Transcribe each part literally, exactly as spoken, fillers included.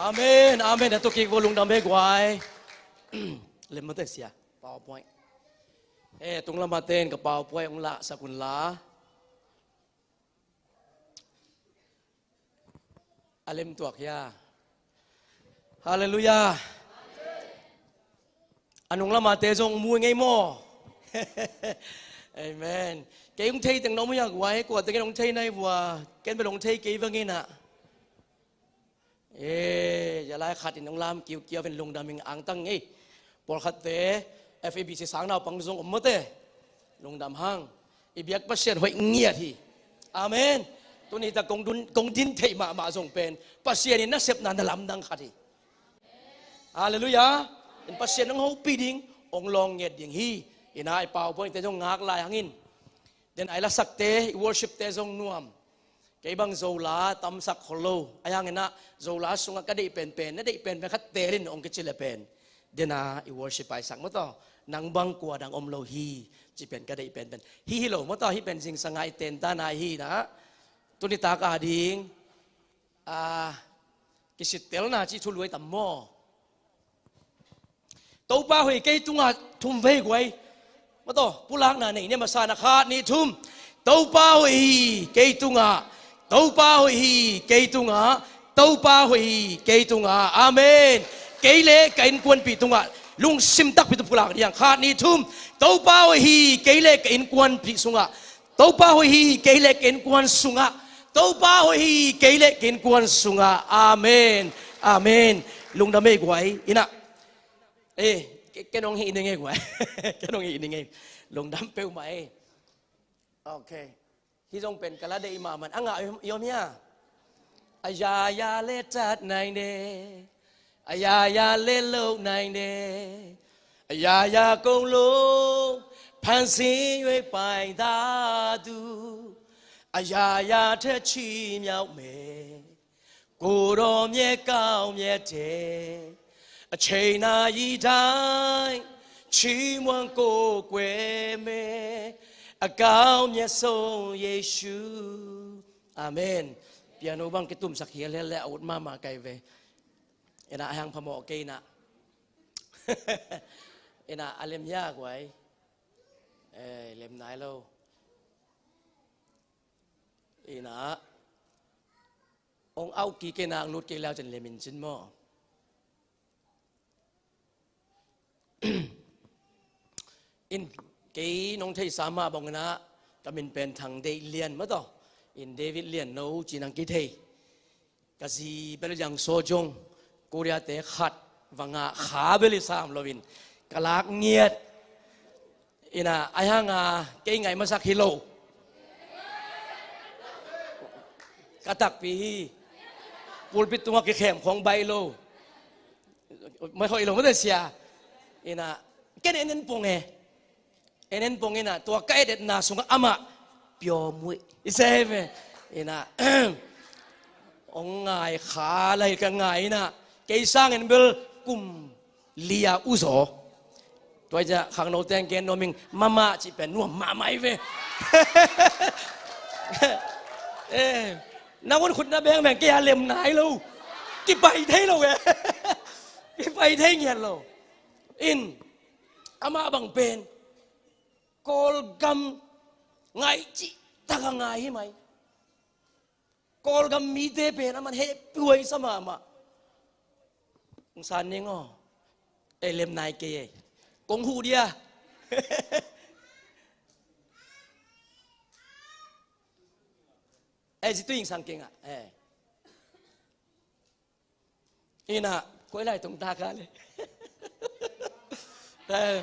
Amen, amen. A tu kik vo, lungdam ei guai. Lem mate sia, PowerPoint. Eh, tung lamah ten ka PowerPoint hong lahsak un la. A lem tuak hia? Halleluiah. A nung lamah te zong mu ngei maw? Amen. Kei hong thei teng na om hia guai, kua teng in hong thei nai vua, ken bel hong thei kei vangin ah. Eh, ya lai khat in hong lam kiukiau in lungdam ing, angtang ei. Pawlkhatte, F E B C sang naupang zong om mate. Lungdam hang. I biak Pasian hoih ngiat hi. Amen. Tuni tak kong dun, kong din theih mahmah zong pen Pasian in nasepna na lamdang khat hi. Halleluiah. In Pasian hong hopih ding, hong lawng nget ding hi. Ina i PowerPoint te zong ngak lai hangin. Den a i lasakte, i worship te zong nuam. Kei bang Zola tamsak khol lo. Ahi hangin ah Zola sungah ka deih penpen, na deih penpen khat teel in hong kici le pen. Den a i worship a i sak maw taw. Nang bang kua dang om lo hi, ci pen ka deih penpen. Hih hi lo maw taw, hih pen zingsang a i tentan a hi na. Tuni tak a ding, ah, kisittelna ci thulu ei tam maw? Topa hoih kei tungah thum vei guai. Maw taw, pulakna nei ni a masa na, khat nih thum. Topa hoih hi kei tungah, Topa hoih hi kei tungah, Topa hoih hi kei tungah. Amen. Kei le ka innkuanpih tungah lungsim takpi tawh pulak ni hang, khat nih thum. Topa hoih hi kei le ka innkuanpih sungah, Topa hoih hi kei le ka innkuan sungah. Topa hoih hi kei le ka innkuan sungah. Amen. Amen. Lungdam ei guai. Ina. Eh, ke, ken hong hih ning ei guai. Ken hong hih ning ei. Lungdam peuhmah ei. Ok. Hih zong pen ka la deih mahmah. A ngah i om hia? အရာရာလဲတတ်နိုင်တယ်။ အရာရာလဲလုပ်နိုင်တယ်။ အရာရာကုန်လုံးဖန်ဆင်း၍ပိုင်တာသူအရာရာထက်ချီးမြှောက်မယ်။ ကိုယ်တော်မြတ်ကောင်းမြတ်တဲ့အချိန်နာရီတိုင်းချီးမွမ်းကိုးကွယ်မယ်အကောင်းမြတ်ဆုံးယေရှု။ Amen. Piano bang kitumsak hial hial le a ut mahmah kai ve. Ina a hang phamawh kei na. Ina a lem hia guai. Eh, lem nai lo. Ina hong auh kik kei na, hong lut kei lau cin lem in cin maw? In kei nong theihsa mah bang ina ka min pen Thang Deih Lian maw taw. In David Lian no ci nang kithei. Ka zi bel Yang Saw Jong, Korea te khat va ngah kha bel i sam loin ka lak ngiat. Ina a hang a kei ngaih masak hi lo. Ka takpi hi. Pulpit tungah kikhem khong baih lo. Mai hoih lo mate sia. Ina ken en en pong e. En en pong ina tua ka et etna sungah amah piawmuih i se hi ve. Ina hong ngai kha lai ka ngai ina kei sangin bel kum lia uzaw. Tua i ciah khangno teng gen nuam ing, mama cih pen nuam mahmah i ve. Eh, na hun khutna bengbeng kei a lem nai lo. Kipai thei lo e. Kipai thei ngiat lo. In amah bang pen Kawlgam ngaih cih tak a ngai hi mai. Kawlgam mite pen a man hehpih huai sa mahmah. Hong san ning aw. Ei lem nai kei ei. Kong huh dia. Ei zi tu ing sang kei ngah. Ei. Ina koi lai tung ta ka le. Eh,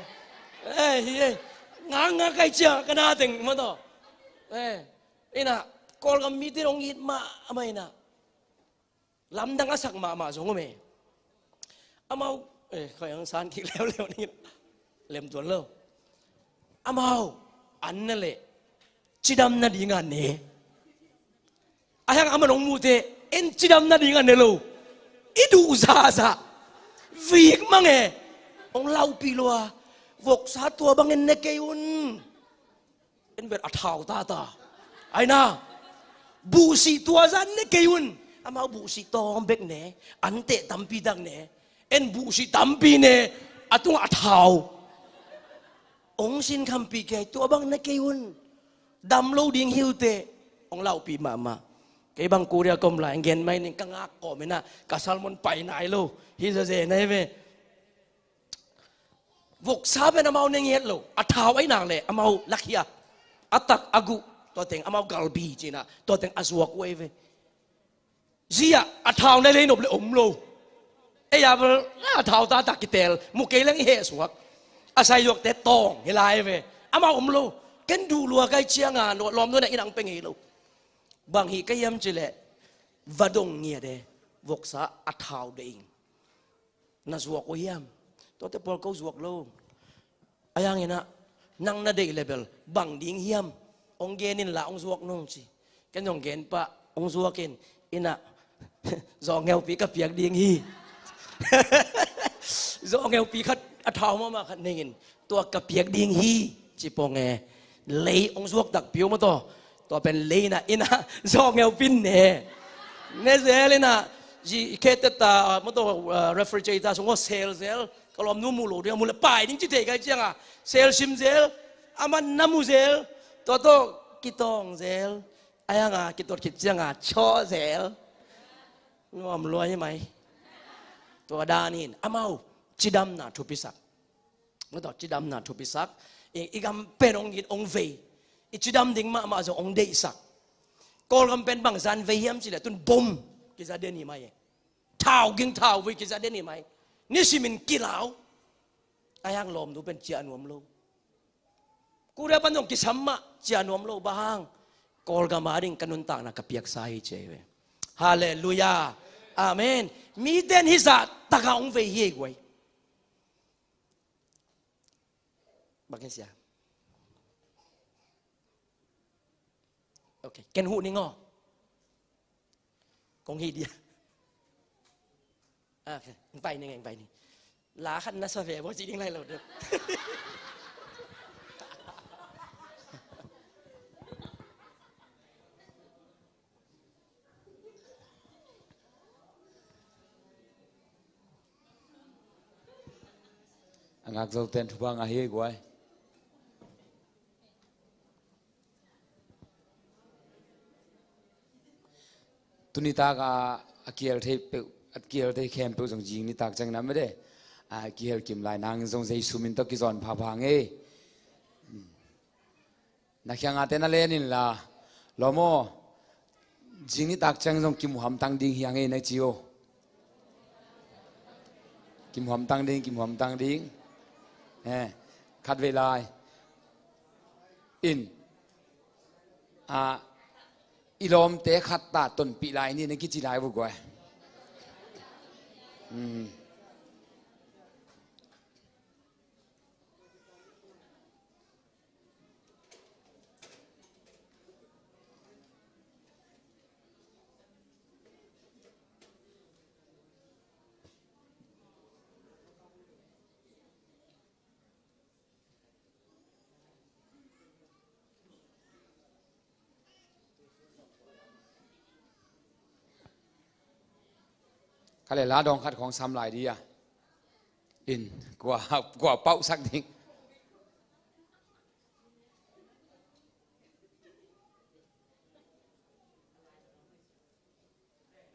eh, hi eh. Nga nga kai cia ka na teng ma to. Eh, ina Kawlgam mite hong it mahmah ina. Lamdang a sak mahmah zong om e. Amau, eh, koi ang san kik leuleu ni. Lem tuan lo. Amau an na leh cidam nading a ne. A hiang a man hong mute en cidam nading a ne lo. I duh zahzah vik mang e. Hong laupih lua voksa tua bangin ne kei un. En vet a thau tata aina buhsih tua zah ne kei un. Amau buhsih tawm bek ne, anteh tampi tak ne, en buhsih tampi ne, a tungah a thau. Ong sin khampih kei, tua bang na kei un. Dam lo ding hi uh teh, ong laupih mahmah. Kei bang Korea ka om lai, gen mai ning ka ngak kawm inah, ka sermon pai nai lo, hi zaze nai ve. Voksa pen amau ne ngiat lo, a thau ahi nak leh amau lakhia, a tak a guh, tua teng amau galbi cinah, tua teng a zuak uh ahi ve. Zia a thau na lei nop le om lo. Ei a bel a thau taktak kitel, mu kei leng i heh suak. A sai zuakte tawng hi lai ve. Amau om lo. Ken duh lua kai cianga lawm nuai na inang peng hi lo. Bang hi ka hiam cileh, va dong ngiat e. Voksa a thau deih ing. Na zuak uh hiam? Tuate pawl ko zuak lo. A yang inah, nang na deih le bel bang ding hiam? Ong gen inla ong zuak nung ci. Ken zong gen pah, ong zuak in, inah, zawngeupi ka piak ding hi. Zawngeupi khat a thau mahmah khat nengin, tua ka piak ding hi, ci pong e. Lei ong zuak takpi uh maw taw. Tua pen lei inah, inah zawngeupi ne. Ne zel inah, zi kheteta maw taw, refrigerator sung aw sel zel. Ka lawmnu mu lo ding a mu le pai ding ci thei kai cianga, sel sim zel, a man na mu zel, tua tawh kitawng zel, a yanga kitot khit cianga chaw zel. Nuam lua hi mai. Tua dan hin amau cidamna thupisak. Maw taw, cidamna thupisak. I, i gam pen ong it ong vei. I cidam ding mahmah zong ong deihsak. Kawlgam pen bang zan vei hiam cileh tun bom kiza den hi mai e. Thau ging thau vui kiza den hi mai. Nisimin kilau. A yang lawmnu pen ciah nuam lo. Korea pan zong kisam mah ciah nuam lo, bang hang? Kawlgam a ding ka nuntakna ka piaksa hi ci e ve. Halleluiah. Amen. Miten hi zah taka ong vei hi ei guai. Bang ken sia. Ok, ken huh ning aw. Kong hih dia. Ah, ok. Eng pai ning, eng pai ning. La khat na sa ve bo ci ding lai lo deuh. A ngak zo ten thupha ngah hi ei guai. Tuni tak a, a kial thei peuh, a kial thei khempeuh zong zing nitak ciangin a mede. A kihel kim lai nang zong Jesu min tawh kizawn phapha ngei. Na khiangah te na len inla, lawm aw, zing nitak ciang zong kimu hamtang ding hi a ngei na ci aw. Kimu hamtang ding, kimu hamtang ding. Eh, khat vei lai. In. Ah, i lawmte khat ta tonpih lai ni na kici lai vua guai. Hmm. Kha le la dawng khat khawng sam lai dia. In, kua, kua pauhsak ding.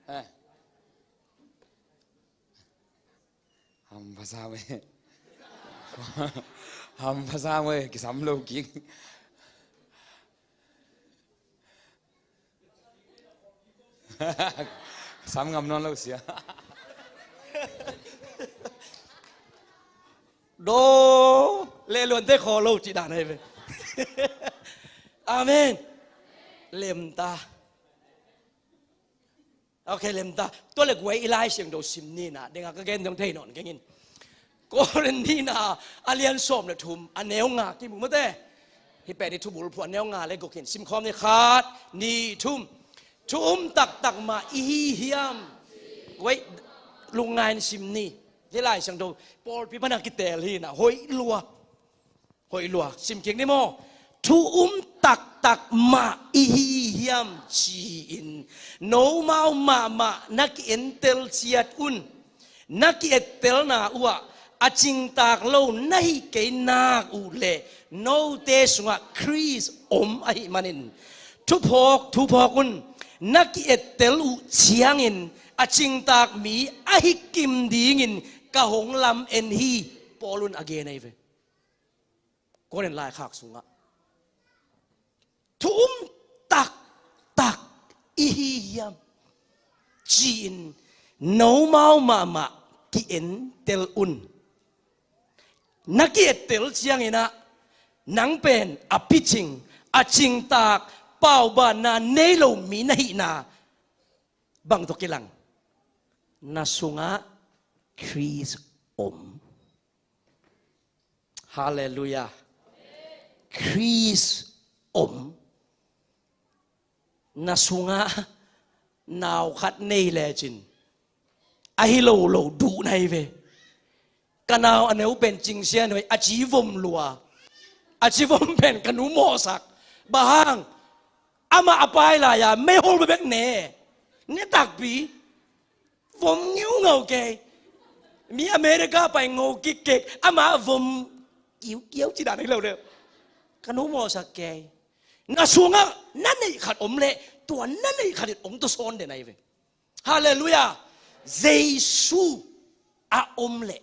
Eh. Ham phasa meh. Ham phasa meh, kisam lo kik. Sam ngam nawn lo sia. Daw leh luante khaw lo cih dan ahi ve. Amen. Lemta. Ok, lemta. Tua le guai i Lai Siangtho sim ni na, denga ka gen dong thei nawn kengin. Korin ni na, a lian sawm le thum, a neu nga kimu mate. Hi pen i thubul phuah neu nga le gokin. Sim khawm ni khat, ni, thum. Thu um taktak mah i hi hiam? Guai, lungngai in sim ni. Hi Lai Siangtho, pawlpi pana kitel hi na, hoih lua. Hoih lua, sim kik ni maw. Thu um taktak mah i hi hiam ci-in nomau mahmah na ki-entel ciat un. Na ki-ettelna uhah a cingtak lo na hih kei nak uh leh note sungah Khrist om ahih manin thuphawk, thuphawk un. Na ki-ettel uh ciangin a cingtak mi ahi kim dingin ka hong lam-en hi, Paul un a gen ahi ve. Korin laikhak sungah thu um taktak i hi hiam ci-in nomau mahmah ki-entel un. Na ki-ettel cianginah nang pen a picing, a cingtak, paubanna nei lo mi na hihna bang tawh kilang? Na sungah Khrist om. Halleluiah. Khrist om. Na sungah nau khat nei lecin ahi lo lo duh na hi ve. Ka nau a neu pen cingsia nuai a ci vom lua. A ci vom pen ka nu mawhsak. Bang hang? Amah a pai lai-a meihol bebek ne. Ne takpi. Vom ngeungau kei. Mi America pai ngau kikkek, amah vom kiukiau ci dan hi lo deuh. Ka nu mawhsak kei. Na sungah na neih khat om leh tua na neih khat in hong tawsawn den ahi ve. Halleluiah. Jesu a om leh,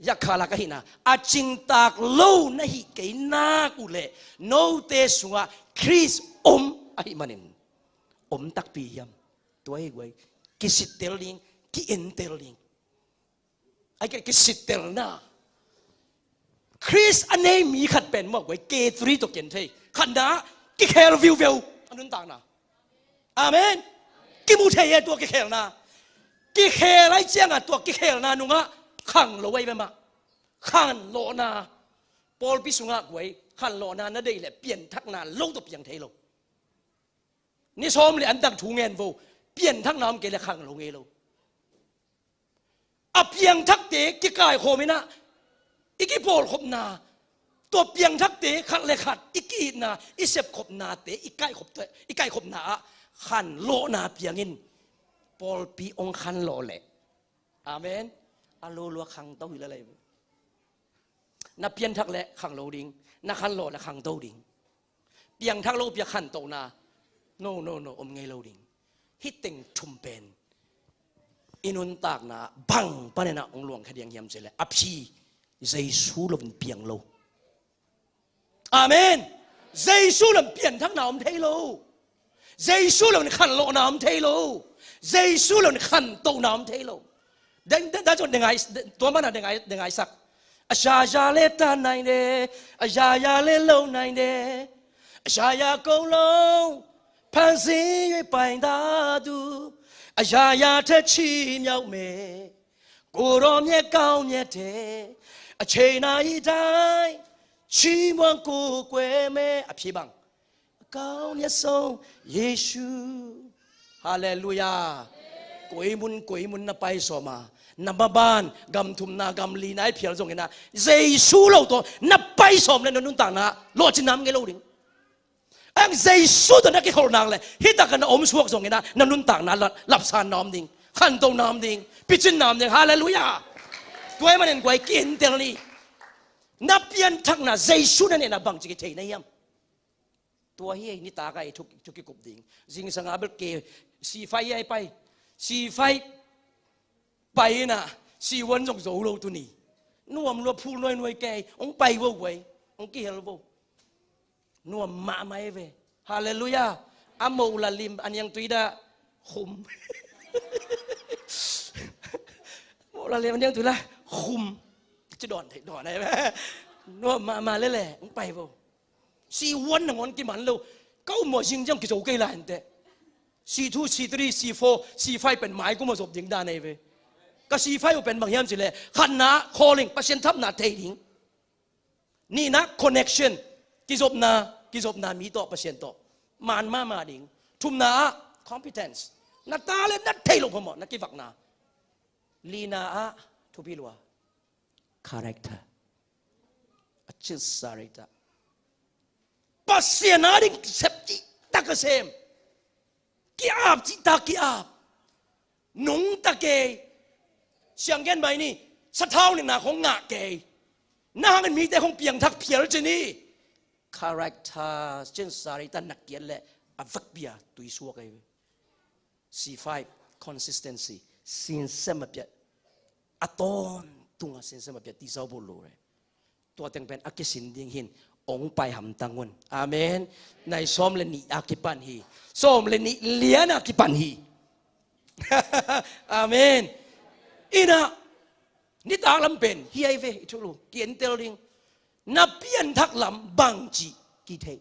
yakkhalak ahihna, a cingtak lo na hih kei nak uh leh note sungah Khrist om ahih manin om takpi hiam? Tua hi guai. Kisittel ding, ki-entel ding. Ai ke kisittelna. Khrist a nei mi khat pen mawh guai, K three tawh ken thei. Khatna, kikhel viuveu a nuntakna. Amen. Kimu thei e tua kikhelna. Kikhel ai cianga tua kikhelna nungah khang lo ai ve mah. Khanlawhna. Pawlpi sungah guai, khanlawhna na deih leh pianthakna lo tawh piang thei lo. Ni sawm le an dang thu ngen vo. Pianthakna om kei le khang lo ngei lo. A piangthakte kikaikhawm inah i kipawlkhopna, tua piangthakte khat le khat i ki-itna, i sepkhopnate i kaikhop, i kaikhopna ah khanlawhna piangin pawlpi hong khanlawh leh. Amen. A lulua khangto hi lalai. Na pianthak le khang lo ding, na khanlawh le khangto ding. Piangthak lo pia khantohna, no, no, no, om ngei lo ding. Hih teng thum pen i nuntakna bang paninah hong luangkhia ding hiam cih leh a phi Jesu loin piang lo. Amen. Jesu loin pianthakna om thei lo. Jesu loin khanlawhna om thei lo. Jesu loin khantohna om thei lo. Den, den, den, den ngai, tua mana den ngai, den ngaisak. A shaya le ta nai de, a shaya le lo nai de, a shaya ko lo, phan si yue pai da du, a shaya te chi miao me. ကိုယ်တော်မြတ်ကောင်းမြတ်တဲ့ အချိန်နာရီတိုင်း ချီးမွမ်းကိုးကွယ်မယ်။ အဖြစ်ပါ ကောင်းမြတ်ဆုံးယေရှု။ Halleluiah. Koimun, koimun na pai sawma, na maban, gam thumna, gam lina i phial zongina, Jesu lo tawh na pai sawm le na nuntakna lawhcinna om ngei lo ding. Ang Jesu tawh na kikholh nak le, hih takah na om suak zongin ah, na nuntakna la, lapsanna om ding, khantohna om ding, picinna om ding. Halleluiah. Tua ahih manin guai, kientel ni. Na pianthakna Jesu na neihna bangci kithei na hiam? Tua hi ei, nitak ah ei thu, thu kikup ding. Zingsang a bel ke, sifai ei pai. Sifai pai inah, sivuan zong zo lo tuni. Nuam lua, phul nuainuai kei, hong pai vo guai, hong kihel vo. Nuam mahmah ei ve. Halleluiah. A moh la lim, a niangtui dah khum. Moh la lim, a niangtui lah khum. Ci dawn thei dawn ei ve. Nuam mahmah lele, hong pai vo. Sivuan nangawn kiman lo. Ka um mawh zingziang kizo kei lai inteh. C two, C three, C four, C five pen mai kum a zop ding dan ei ve. Ka C five uh pen bang hiam cih leh, khatna, calling, Pasian thapna thei ding. Nihna, connection. Kizopna, kizopna mi tawh, Pasian tawh man mahmah ding. Thumna ah, competence. Na talent na theih loh phamawh, na kivakna. Lina ah, thupi lua, character. A cin character. Pasian a ding sep cihtak a sem. Ki-ap cihtak ki-ap. Nungta kei. Sianggen mai ni. Sathau nina khong ngah kei. Nang hangin mite khong piangthak phial ci ni. Character cin sari tan nak kiat le a vekpia tuisuak ei. C five, consistency. Sinsem a piat. A tawntunga sinsem a piat ti zau bul lo re. Tua teng pen a kisin ding hin ong pai hamtang un. Amen. Nai sawm le nih a kipan hi. Sawm le nih lian a kipan hi. Amen. Ina nitak lam pen hi ai ve i thulu kientel ding. Na pianthak lam bangci kithei.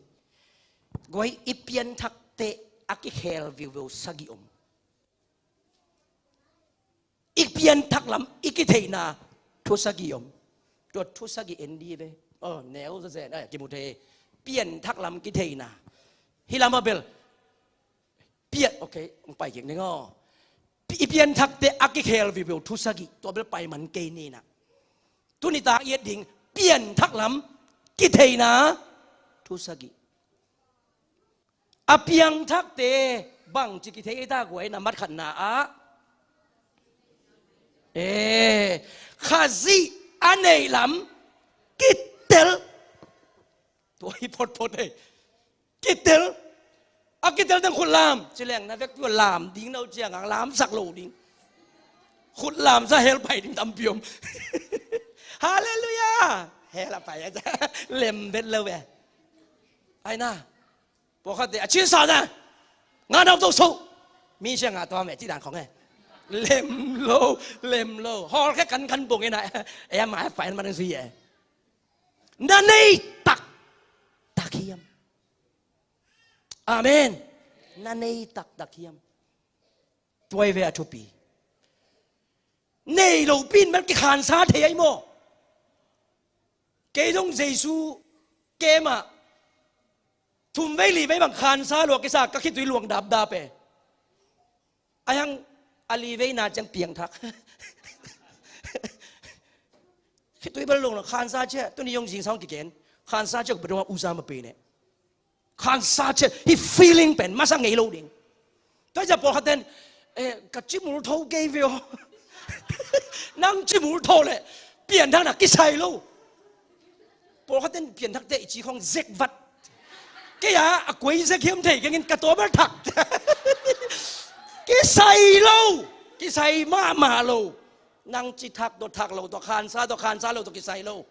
Guai i pianthakte a kikhel viuveu sagi om. I pianthak lam i kitheina thu sagi om. Tua thu sagi en di ve. Oh, neu zazen a kimu thei. Pianthak lam kitheina. Hi lam a bel. Pian, okay, ong pai kik ning aw. I pianthakte a kikhel viuveu thu sagi. Tua bel pai man kei nina. Tuni tak i et ding pianthak lam kitheina thu sagi. A piangthakte bangci kithei ei ta guai na mat khatna ah. Eh, Khazih a neih lam kitel. Tua hi photphot ei. Kitel. A kitel teng khut lam. Ci leng na vek tua lam ding no ciang ang lamsak lo ding. Khut lamsa hel pai ding tampi om. Halleluiah. Hel a pai a ca. Lem vet lo ve. Ai na. Pawlkhatte a cin sa na. Nga nau to so. Mi sia nga to me ci dan khong e. Lem lo, lem lo. Hol khe kan kan bong e na. E ma fa en ma nang si e. Na nei tak tak hiam. Amen. Na nei tak tak hiam. Tuai ve a thupi. Nei lo pin man kikhansa thei ai maw. Kei zong Jesu kema thum vei li vei bang khansa lua kisa ka khitui luang dapdap e. Ai hang a li veina ciang piangthak. Khitui bel luang lo khansa cia tuni yong zingsang kiken. Khansa cia ku bedong a uza ma pe ne. Khansa cia hi feeling pen masa ngei lo ding. Tua cia pawlkhaten eh, ka cimul tho kei ve aw. Nang cimul tho le pianthak na kisai lo. Pawlkhaten pianthakte i ci khong zek vat. Kei a a kuai zek hiam thei kengin ka tua bel thak. Kisai lo. Kisai mahmah lo. Nang ci thak tawh thak lo tawh khansa tawh khansa lo tawh kisai lo.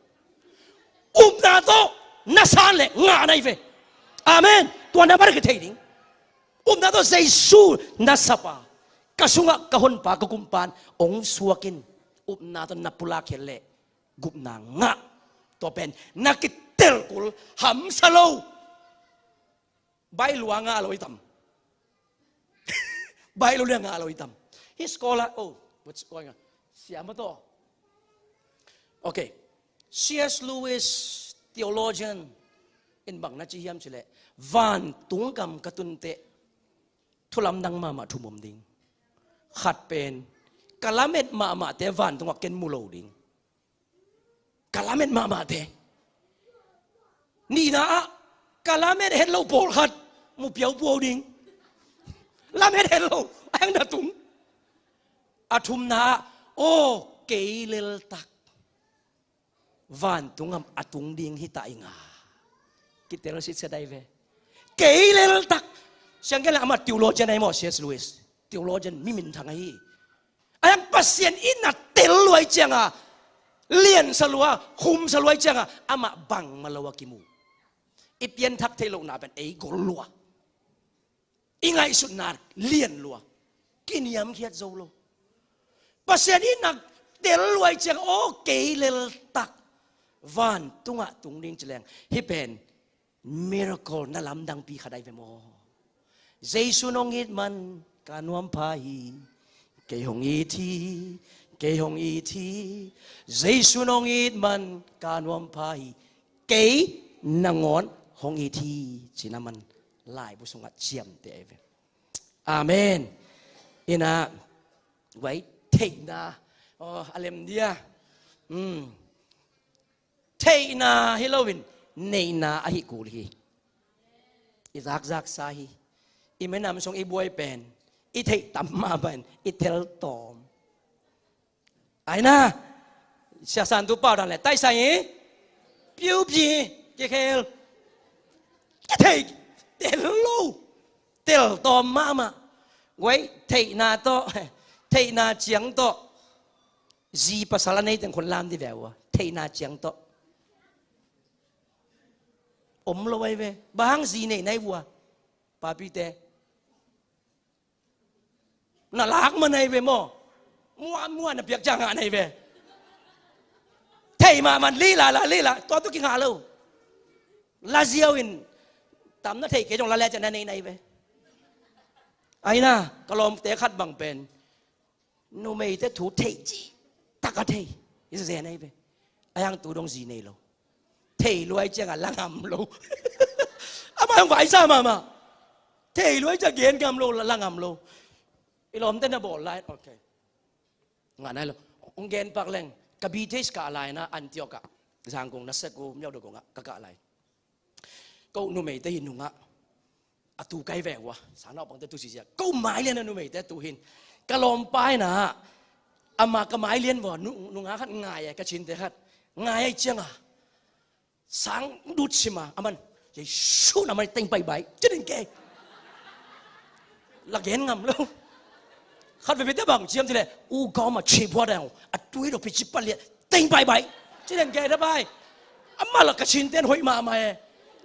Upna tawh na san le ngah nai ve. Amen. Tua na bar kithei ding. Upna tawh Jesu na sapa ka sungah ka honpa ka kumpan ong suakin upna tawh na pulak khel le gupna ngah. Tua pen na kitel kul hamsa lo. Bai lua ngah lo i tam. Bai lua ngah lo i tam. Hi scholar oh what's going on? Siama tawh. Okay. C S Lewis theologian in bang na ci hiam cileh vantung gam ka tunte thulamdang mahmah thum om ding. Khat pen ka lamet mahmahte vantungah ken mu lo ding. Ka lamet mahmahte nihna ah ka lamet het lo pawlkhat mu piaupuau ding. Lamet het lo a hang na tung. A thumna ah aw kei leltak vantungam a tung ding hita inga. Kitel sitset ai ve. Kei leltak. Sianggen le amah theologian ai maw C S Lewis. Theologian mi minthang ahi. Ayang Pasian in a tel luai cianga liansa lua khumsa luai cianga amah bangma lo a kimu. I pianthak thei lohna pen ei gol lua. I ngaihsutna lian lua. Kiniamkhiat zo lo. Pasian in a tel luai ciang aw kei leltak vantungah tung ding cileng hi pen miracle na lamdangpi khat ai ve maw? Jesu nong it man ka nuam pha hi. Kei hong it hi. Kei hong it hi. Jesu nong it man ka nuam pha hi. Kei nangawn hong it hi. Cina man laibu sungah ciamte ai ve. Amen. Ina vai theihna aw a lem dia. Theihna hi loin neihna ahi kul hi. I zakzaksa hi. I minam sung i buai pen i theih tam mahmah in i tel tawm. Ai na, Sia San Tu pau dan le taisai i piupi kikhel. Ka theih tel lo, tel tawm mahmah. Guai, theihna tawh, theihna ciang tawh zi pasal a nei teng khun lam di ve ua, theihna ciang tawh. Om lo ai ve. Bang hang zi nei nai vua, papite? Na lak ma nai ve maw? Mua mua na piak ciang ngah nai ve. Thei mahmah lila la lila tua tu kingah lo. La ziau in tam na thei kei zong la le ciang na nei nai ve. Ai na, ka lawmte khat bang pen numeite thu thei ci taka thei. I zen ai ve. A yang tu dong zi nei lo. Thei luai ciangah la ngam lo. Amah hong vaisa mahmah. Thei luai ciang gen ngam lo, la ngam lo. I lawmte na bawl lai. Ok. Ngah nai lo. Hong gen pak leng. Ka B Th kah lai na Antioch ah, Zangkong na sek uh miau do kong ah ka kah lai. Ko numeite hi nungah a tu kai ve ua, sangnaupangte tu sisia ko mai lian a numeite tu hin. Ka lawmpa in ah amah ka mai lian vua, nu- nungah khat ngai a, ka cinte khat ngai a i cianga sang dut sima aman, Jesu na man teng baibai ci den kei. La gen ngam lo. Khat veve te bang ciam ti le, u gau ma ci bua dang a tui do pi ci pa lian teng baibai ci den kei da bai. Amah la ka cinte in hoih mahmah e.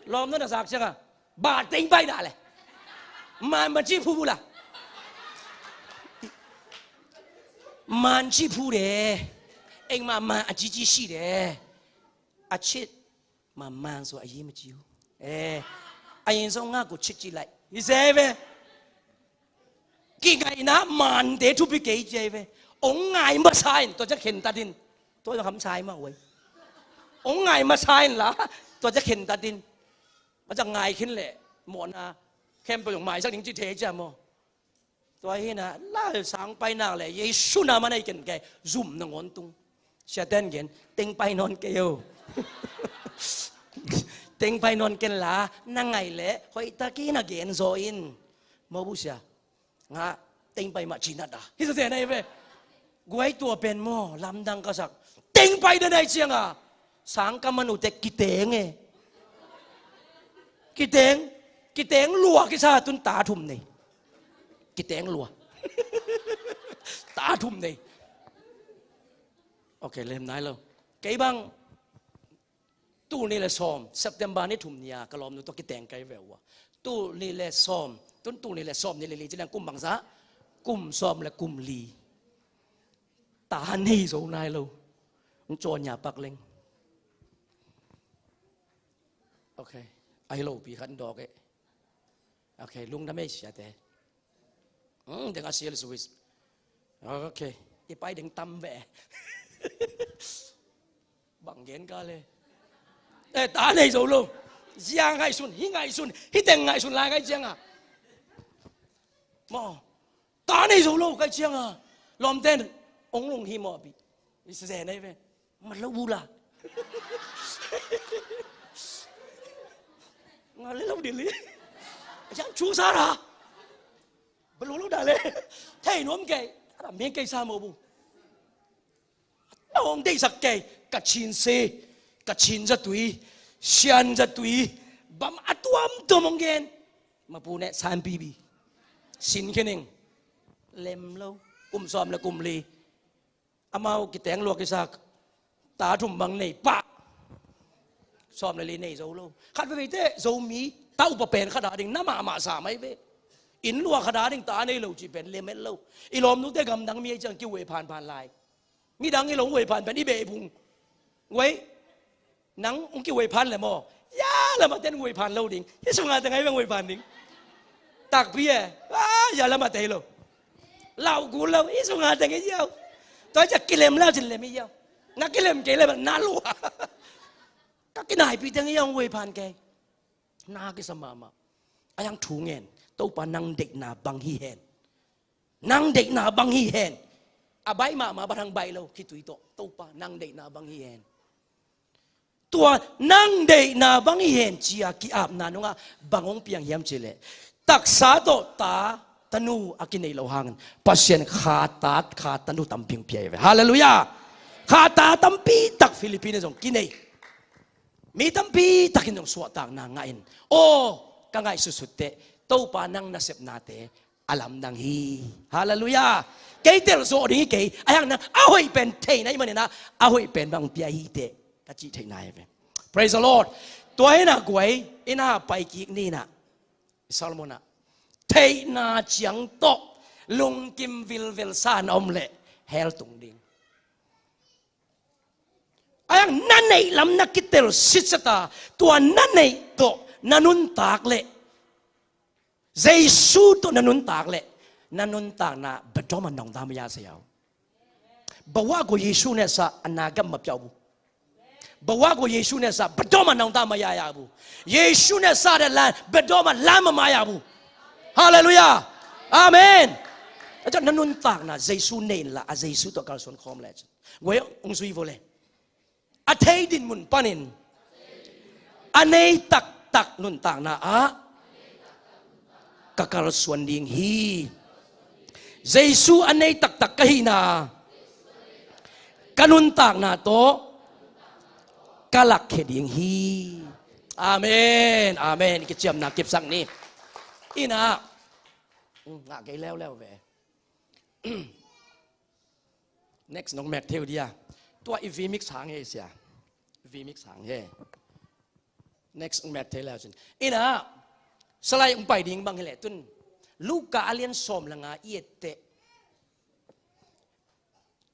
Lawm na na zak cianga ba teng bai da le. Man man ci phu bu la. Man ci phu de. Eng ma man a ci ci si de. A cit ma man so a yi ma ci u. E, a yin so nga ku cit ci lai. I se ve. Kingaihna mante thupi kei ci ai ve. Ong ngai masa in tua ciang khen tatin. Tua ciang hamsa ai mah uai. Ong ngai masa in la tua ciang khen tatin. A ciang ngai khin leh mawhna khempeuh zong maisak ding ci thei cia maw? Tua hi na la sang pai nak leh Jesu na man ai ken kei zum na ngawn tung. Siaten gen teng pai nawn kei o. Teng pai nawn ken la na ngai leh hoih takin a gen zaw in. Maw bu sia. Nga teng pai mah cinat a hi sa se nai ve. Guai tua pen maw lamdang ka sak. Teng pai da nai cianga sang ka man ute kiteng e. Kiteng. Kiteng lua kisa tun ta thum nei. Kiteng lua. Ta thum nei. Ok, lem nai lo. Kei bang tul nih le sawm September ni thum ni-a ka lawmnu tawh kiteng kai ve ua. Tul nih le sawm, tun tul nih le sawm nih le li ci leng kum bangza, kum sawm le kum li. Ta nei zo nai lo. Hong caw nia pak leng. Ok. Ahi lo pi khat dawk e. Ok, lungdam ei siate. Deng a sia le suwis. Ok. I pai deng tam ve. Bang gen ka le. E, ta nei zo lo. Zia ngaihsun hi ngaihsun hi teng ngaihsun lai kai cianga maw? Ta nei zo lo kai cianga lawmten ong lung hi maw a pi. I sa zen ei ve. Nga lo bu la. Nga le lo dili. Yang chu sa ra. Ba lo lo da le. Thei nuam kei. Ara mi kei sa mo bu. Nong dei sak kei. Ka chin se. Ka chin za tui. Sian za tui. Bam a tuam tuam ong gen. Ma pu ne san pi bi. Sin khening. Lem lo. Kum sawm le kum li. Amau kiteng luak kisak ta thum bang nei pah. Sawm le li nei zo lo. Khat veve te Zomi taupa pen khat a ding na mahmah sa mai ve. Inn luak khat a ding ta nei lo ci pen lemet lo. I lawmnute gamdang mi a ciang kiwe phan phan lai. Midang i lo we phan pen i beh bung. Wei. Nang ong kiwei phan le maw? Ya lamah ten wei phan lo ding. Hi sunga teng ai bang wei phan ding. Takpi e. Ah, ya lamah tei lo. Lau kul lo. Hi sunga teng ai yau. Tua cia kilem lau cin lem ai yau. Na kilem kei lem na lua. Ka kinaipi teng ai yau wei phan kei. Na kisa mahmah. A yang thu ngen. Topa nang deihna bang hi hen. Nang deihna bang hi hen. A baih mahmah bang hang baih lo khitui tawh Topa nang deihna bang hi hen. Tua nang deihna bang hi hen cia ki-apna nungah bang hong piang hiam cileh taksa tawh ta, tanu a kinei lo hangin Pasian kha ta, kha tanu tampi hong pia hi ve. Halleluiah. Kha ta tampi tak Philippines zong kinei. Mi tampi takin zong suahtakna ngah in, aw, ka ngaihsutsut teh Topa nang nasepnate a lamdang hi. Halleluiah. Kei telzawh ding hi kei, ahi hang nang a hoih pen theihna ahih manin ah, a hoih pen bang pia hi teh ka cih theihna hi ve. Praise the Lord. Tua hi-in ah guai, inn ah pai kik ni-in ah, Solomon ah, theihna ciang tawh lungkim vilvel sa na om leh hell tung ding. Ahi hang na neih lam na kitel sitset a, tua na neih tawh na nuntak leh, Jesu tawh na nuntak leh, na nuntakna ဘယ်တော့မှ နောင်တမရစေရဘူး။ ဘဝကို ယေရှုနဲ့စ၊ အနာဂတ် မပျောက်ဘူး။ ဘဝကို ယေရှုနဲ့စ၊ ဘယ်တော့မှ နောင်တမရရဘူး။ ယေရှုနဲ့စတဲ့လမ်း ဘယ်တော့မှ လမ်းမမှားရဘူး။ Halleluiah. Amen. ဒါကြောင့် နနုန်တာကနာ ယေရှုနဲ့လာ၊ ယေရှုတော့ ကယ်ဆိုခွင့် လက်၊ ဝေး အောင် ဆွေးဖို့လေ။ A thei dinmun panin a nei taktak nuntakna ah ka kalsuan ding hi. Jesu a nei taktak ka hihna, ka nuntakna tawh ka lakkhia ding hi. Amen, amen. Kiciamna kipsak ni. Inn ah, ngah kei leuleu ve. Next nong mek thei uh dia. Tua i vmix hang hi sia. Vmix hang hi. Next nong mek thei leuleu cin. Inn ah, salai ong pai ding bang hi leh tun, Luka a lian sawm le nga i et teh,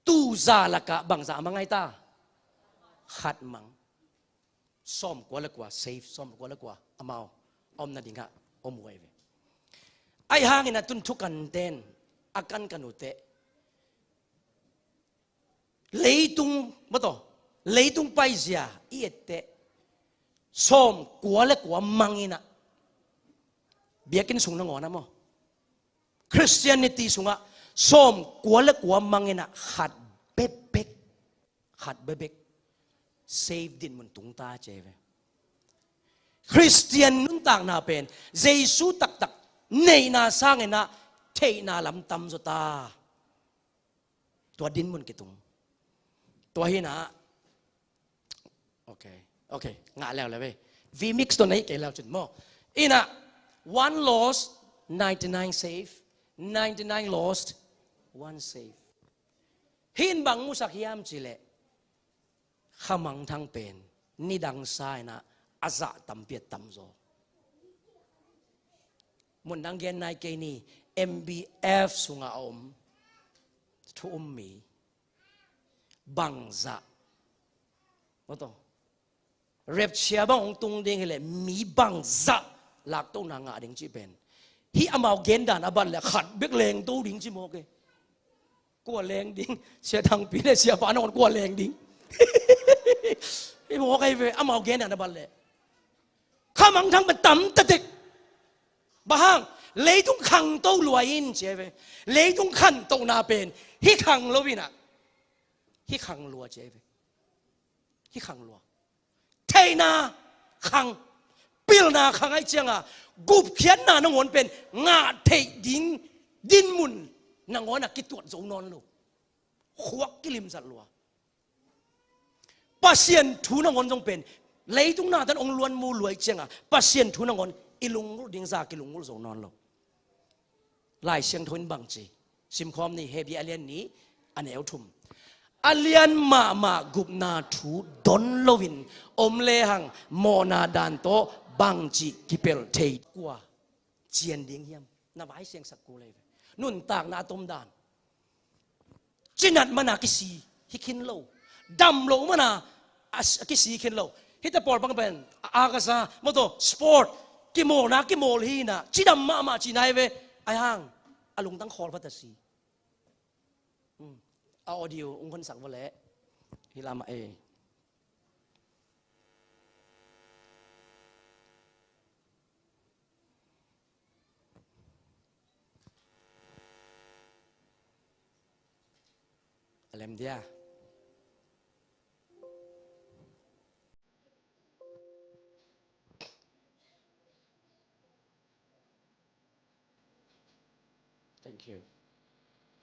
tuu za lakah bangzah a mang ai ta? Khat mang. Sawmkua le kua, save, sawmkua le kua amau a om nadingah om uh ahi ve. Ahi hangin a tun thukanten a kankan uh teh, leitung, maw taw, leitung paizia i et teh, sawmkua le kua mang in ah, biakinn sung nangawn ah maw, Christianity sungah sawmkua le kua mang in ah khat bekbek, khat bekbek save dinmun tung ta, ci hi ve. Christian nuntakna pen Jesu taktak neihna sangin ah theihna lam tamzaw ta. Tua dinmun kitung. Tua hi-in ah, okay, okay, ngah leuleu ve. Vmix tawh na hih kei leu cin maw. Inn ah, one lost, ninety-nine save, ninety-nine lost, one save. Hih in bang musak hiam cih leh, khamangthang pen nidang sa in ah a zah tampi a tamzaw. Mun dang gen nai kei ni. M B F sungah a om thu um mi bangzah, maw taw, rapture bang hong tung ding hi leh mi bangzah laktohna ngah ding cih pen, hih amau gendan a bat leh khat bek lengto ding ci mawk e. Kua leng ding? Sia Thangpi le Sia Pa nangawn kua leng ding? Hih mawk ahi ve, amau gendan a bat leh. Khamangthang pen tam taktak. Bang hang? Leitung khangto lua in, ci hi ve. Leitung khantohna pen hih khang lo in ah, hih khang lua, ci hi ve. Hih khang lua. Theihna khang, pilna khang ahih ciangin, gupkhiatna nangawn pen ngah theih ding dinmun nangawn ah kituat zo nawn lo. Khuak kilimzat lua. Pasian thu nangawn zong pen, leitung natan hong luanmu lua ahih ciangin, Pasian thu nangawn i lunggulh ding zah kilunggulh zo nawn lo. Lai Siangtho in bangci simkhawm ni, Hebru a lian nih, a neu thum. A lian mahmah gupna thu don loin om lehang mawhna dan tawh bangci kipelh thei? Kua cian ding hiam? Na vai siangsak kul ei ve. Nuntakna a tomdan. Cinat mana kisi hi khin lo. Dam loh mana a, a kisi khin lo. Hihte pawl bang pen, a, a ka sa, maw taw, sport, kimawlna kimawl hi in ah, cidam mahmah cihna hi ve. Ahi hang a lungtang khawl phata si. Hmm. A audio ung honsak vua leh. Hih lamah ei. A lem dia. Thank you.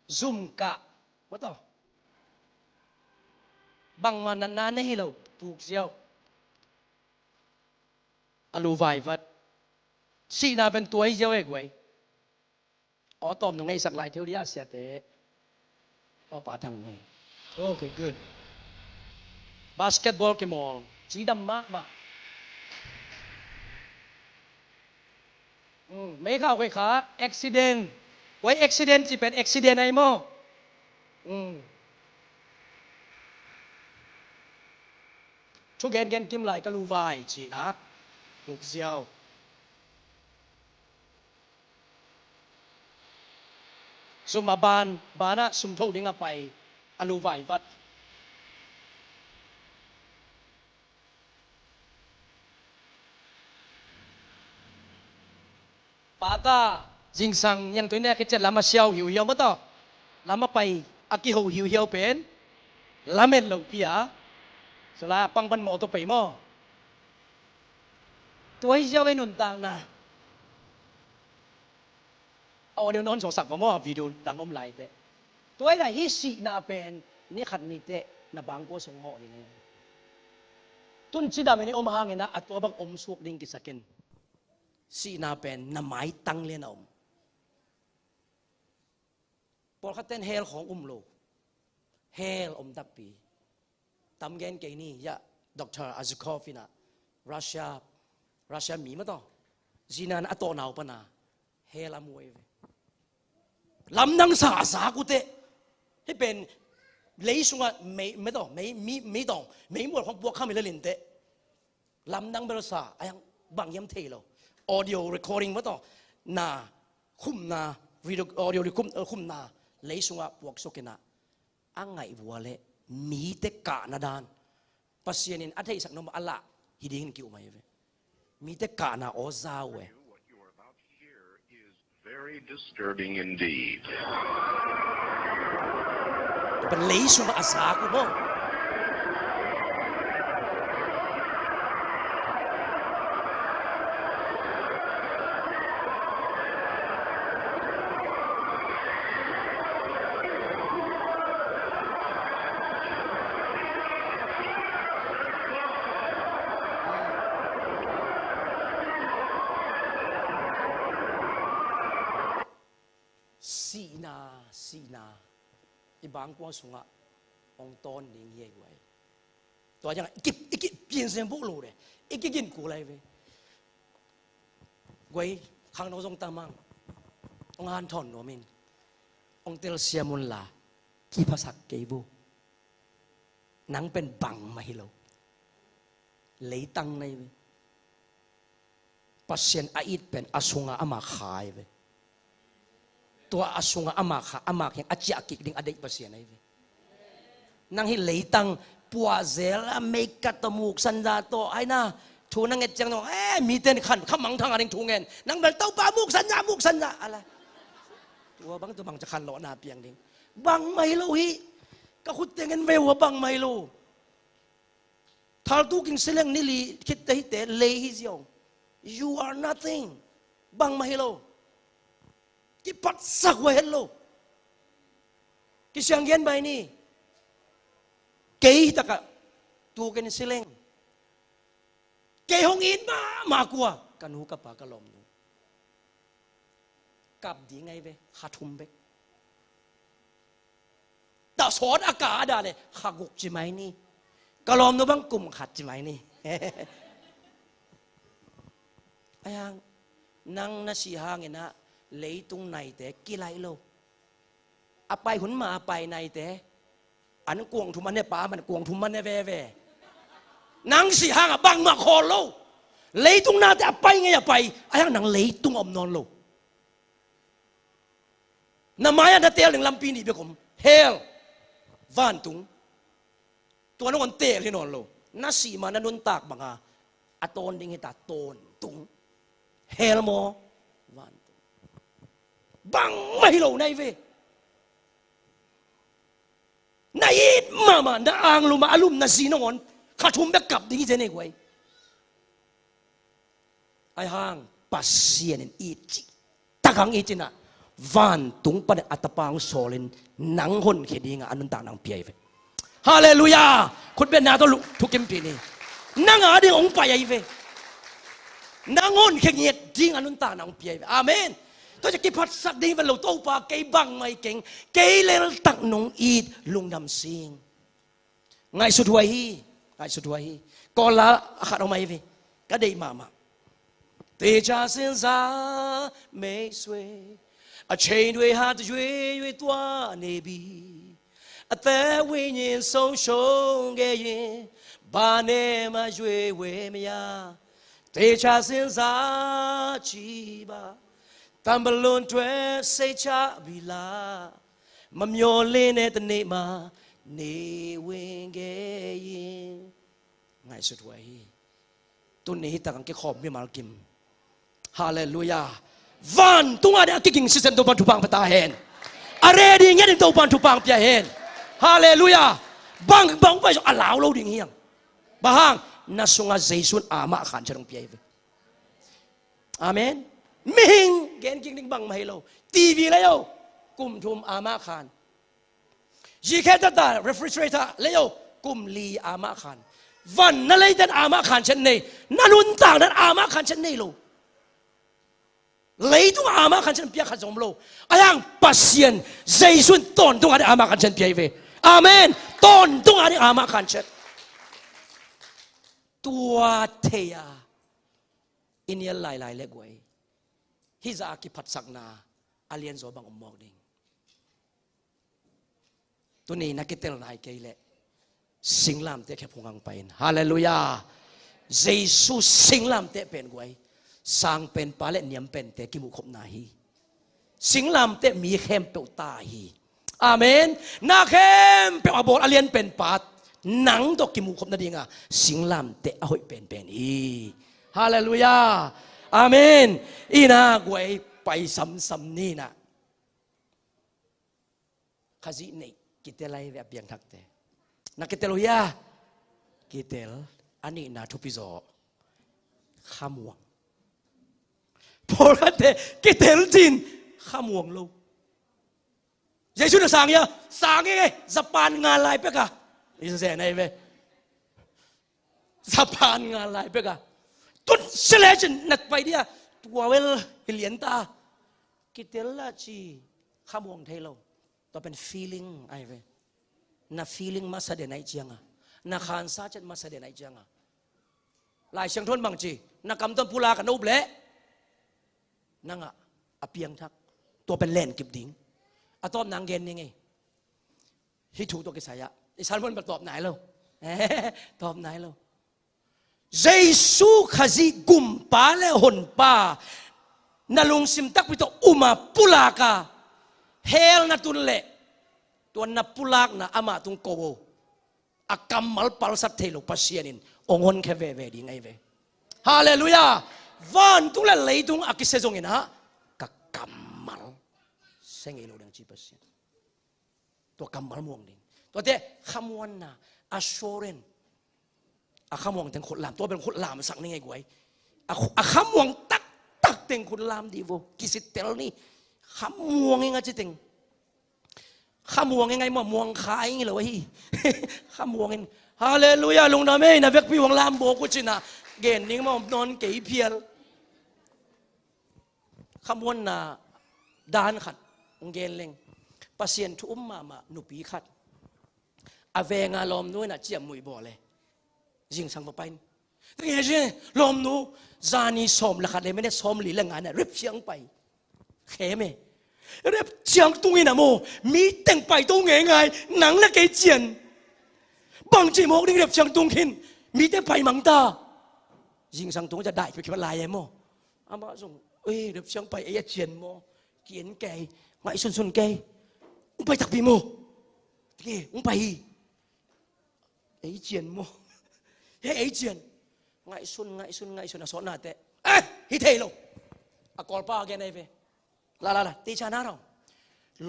Zum kah, mataw. Bangmah natna nei hi lo, puk ziau. A lu vai vat. Sihna pen tua hi ziau e guai. Aw tawm nong ngeihsak lai theu dia siate. Aw pa thang nge. Okay, good. Basketball kimawl. Cidam mahmah. Mm, mei khau kei kha accident. Guai accident ci pen accident ai maw? Mm. Thu gen gen kim lai ka lu vai ci na. Puk ziau. Sum a ban, banah sum tho ding a pai, a lu vai vat. Pata, zingsang, niangtui nek hi ciat lam a siau hiuhiau mataw. Lam a pai, a kiho hiuhiau pen. Lamet lo pi a. Sula pang pan mawh tawh pai maw. Tua hi ziau ei nuntakna. A audio non sawsak va maw, a video dang om lai teh. Tua hi la hih sihna pen, ni khat ni teh, na bangkua sung mawh hi ne. Tun cidam in i om hangin a, a tua bang om suak ding kisakin. Sihna pen, na maitang lian a om. Pawlkhat ten hell khawng um lo. Hell om takpi. Tam gen kei ni, ya, Doctor Azukov in a, Russia, Russia mi mataw. Zinan a tawh nau pana. Hell a mu ei ve. Lamdang sa a zak uh teh. Hih pen, lei sungah mei, mei tawh, mei, mi, mei tawh, mei mual khawng puak kham hi le lin teh. Lamdang bel sa, a yang bang hiam thei lo. Audio recording mataw, na, khumna, video, audio recording, eh, khumna, lei sungah puak suk in a, a ngaih vua le, mite kahna dan. Pasian in a theisak nop a lah, hi dingin ki-um ahi ve. Mite kahna aw za uh e. Very disturbing indeed. Tua pen lei sungah a zak uh maw. Sihna, sihna. I bangkua sungah hong tawn ding hi ei guai. Tua ciangah i kip, i kip piansiam buh lo le. I kigin kul lai ve. Guai, khangno zong tamang. Hong hanthawn nuam in. Hong telsiam un la. Kiphasak kei bu. Nang pen bangmah hi lo. Leitang na hi ve. Pasian a it pen a sungah ama kha hi ve. Tua a sungah ama kha, ama kiang a ciah kik ding a deih Pasian ahi ve. Nang hih leitang puahzel a meikat tawh muksan za tawh ai na thu na nget ciang dong, eh, mite in khan kha mangthang a ding thu ngen. Nang bel Topa muksan za, muksan za. Ala. Tua bang tua bang ca khan lawhna piang ding. Bangmah hi lo hi. Ka khutte ngen ve ua bangmah hi lo. Thaltu king sileng nili khitte hite lei hi ziau. You are nothing. Bangmah hi lo. Kipatsak hua het lo. Kisiang gen bai ni. Kei hi takah. Tu ken sileng. Kei hong it mahmah kua. Ka nu ka pa ka lawmnu. Kap ding ahi ve, kha thum bek. Dah sawt a ka a dah le, kha guk ci mai ni. Ka lawmnu bang kum khat ci mai ni. Ai hang, nang na sih hangin ah leitung naite kilaih lo. A pai hun ma a pai naite. An kuang thum a ne pa man kuang thum a ne veve. Nang sih hang a bangmah khawl lo. Leitung nate a pai ngei a pai. A hiang nang leitung a om nawn lo. Na mai-ah na teel ding lampi nih bek om. Hell. Vantung. Tua nong on teel hi nawn lo. Na sih ma na nuntak banga a tawn ding hita tawntung. Hell maw? Vantung. Bangmah hi lo nai ve. Na it mahmah, na ang lum a, a lum na zi nangawn kha thum bek kap ding hi zen ei guai. Ai hang Pasian in it cih tak hang it cinah Vantung panin a tapa hong sawlin nang honkhia dingin a nuntakna hong pia hi ve. Halleluiah. Khutbetna tawh thukimpih ni. Nang a ding hong pai ahi ve. Nang honkhia ngiat dingin a nuntakna hong pia hi ve. Amen. Tua ciang kiphatsak ding hi ve lo, Topa kei bangmah hi keng, kei leltak nong it, lungdam sing. Ngaihsut huai hi. Ngaihsut huai hi. Kawla a khat om ahi ve. Ka deih mahmah. သေချာစဉ်းစားမိတ်ဆွေ၊ အချိန်တွေဟာတရွေ့ရွေ့သွားနေပြီ။ အသက်ဝိညာဉ်ဆုံးရှုံးခဲ့ရင်၊ ဘာနဲ့မှရွေ့ဝေမရ။ သေချာစဉ်းစားကြည့်ပါ။ တန်ပလွန်အတွက်စိတ်ချပြီလား။ မမျှော်လင့်တဲ့တနေ့မှာနေဝင်ခဲ့ရင်။ Ngaihsut huai hi. Tuni hi tak hong kikhawm mimal kim. Halleluiah. Vantung a ding a kiging sitsen Topa'n thupha hong pia ta hen. A ready ngiat ding Topa'n thupha hong pia hen. Halleluiah. Bang bang pai zong a lau lo ding hi hang. Bang hang? Na sungah Jesu in amah khan ciat hong pia hi ve. Amen. Mihing gen kik ding bangmah hi lo. TV lei o, kum thum amah khan. Zikhe tata refrigerator lei o, kum li amah khan. Van na leite'n amah khan ciat nei. Na nuntakna'n amah khan ciat nei lo. Leitung amah khan ciat piak khat zong om lo. Ahi hang Pasian Jesu in tawntung a ding amah khan ciat pia hi ve. Amen. Tawntung a ding amah khan ciat. Tua thei a i nial lailai leh guai, hih zah a kiphatsakna a lianzaw bang om mawk ding. Tuni na kitel nai kei leh singlamteh khempeuh hong hang pah in. Halleluiah. Jesu singlamteh pen guai, sangpenpa leh niampente kimuhkhopna hi. Singlamteh mi khempeuh ta hi. Amen. Na khempeuh a bawl a lianpenpa nang tawh kimuhkhop nadinga singlamteh a hoih penpen hi. Halleluiah. Amen. Ina guai, pai samsam ni na. Khazih neih kitel ahi ve, a piangthakte. Na kitel uh hia? Kitel. A nihna thupi zaw, khamuang. Pawlkhatte kitel cin khamuang lo. Jesu na sang hia? Sang hi e. Japan ngal lai pek a i zen ahi ve. Japan ngal lai pek a. Tun sele cin na pai dia. Tua vel hi lian ta. Kitel la ci khamuang thei lo. Tua pen feeling ahi ve. Na feeling masa den ahi cianga, na khansa ciat masa den ahi cianga, Lai Siangtho in bang ci? Na kam tawh pulak a na up leh nang ah a piangthak. Tua pen lenkip ding. A tawpna hong gen ning ei. Hih thu tawh kisai ah i sermon bel tawp nai lo. Tawp nai lo. Jesu Khazih gumpa leh honpa na lungsim takpi tawh um a pulak a hell na tun leh, tua na pulakna amah tung ko o. A kammal palsat thei lo Pasian in hong honkhia veve ding ahi ve. Halleluiah. Vantung leh leitung a kisia zongin ah ka kammal sia ngei lo ding ci Pasian. Tua kammal muang ding. Tuate khamuanna, assurance. A khamuang teng khut lam, tua bel khut lamsak ning ei guai. A khu-, a khamuang taktak teng khut lam dih vo. Kisittel ni. Khamuang ing a ci teng. Khamuang ing ai maw, muang kha ing lo ahi. Khamuang in. Halleluiah, lungdam ei, na vekpi hong lam bawk uh cin ah. Gen ning maw, nawn kei phial. Khamuanna dan khat hong gen leng. Pasian thu um mahmah nupi khat a venga lawmnu in a ciamnuih bawl e. Zingsang va pai in. Tenge zi lawmnu, zani sawm le khat le minute sawm li le nga in a rep ciang pai. Khem e. Rep ciang tung in a maw, mi teng paito ngeingai, nang le kei cian. Bangci mawk ding rep ciang tung khin, mite pai mang ta. Zingsang tung ca daih pia khipah lai e maw. Amah zong, ei, rep ciang pai ei a cian maw? Ki-en kei, ngaihsunsun kei. Hong pai takpi maw? Tike, hong pai hi. Ei cian maw? He, ei cian. Ngaihsun, ngaihsun, ngaihsun a sawtna teh. Eh, hi thei lo. A kawlpa a gen ahi ve. La, la, la, teacher na rong.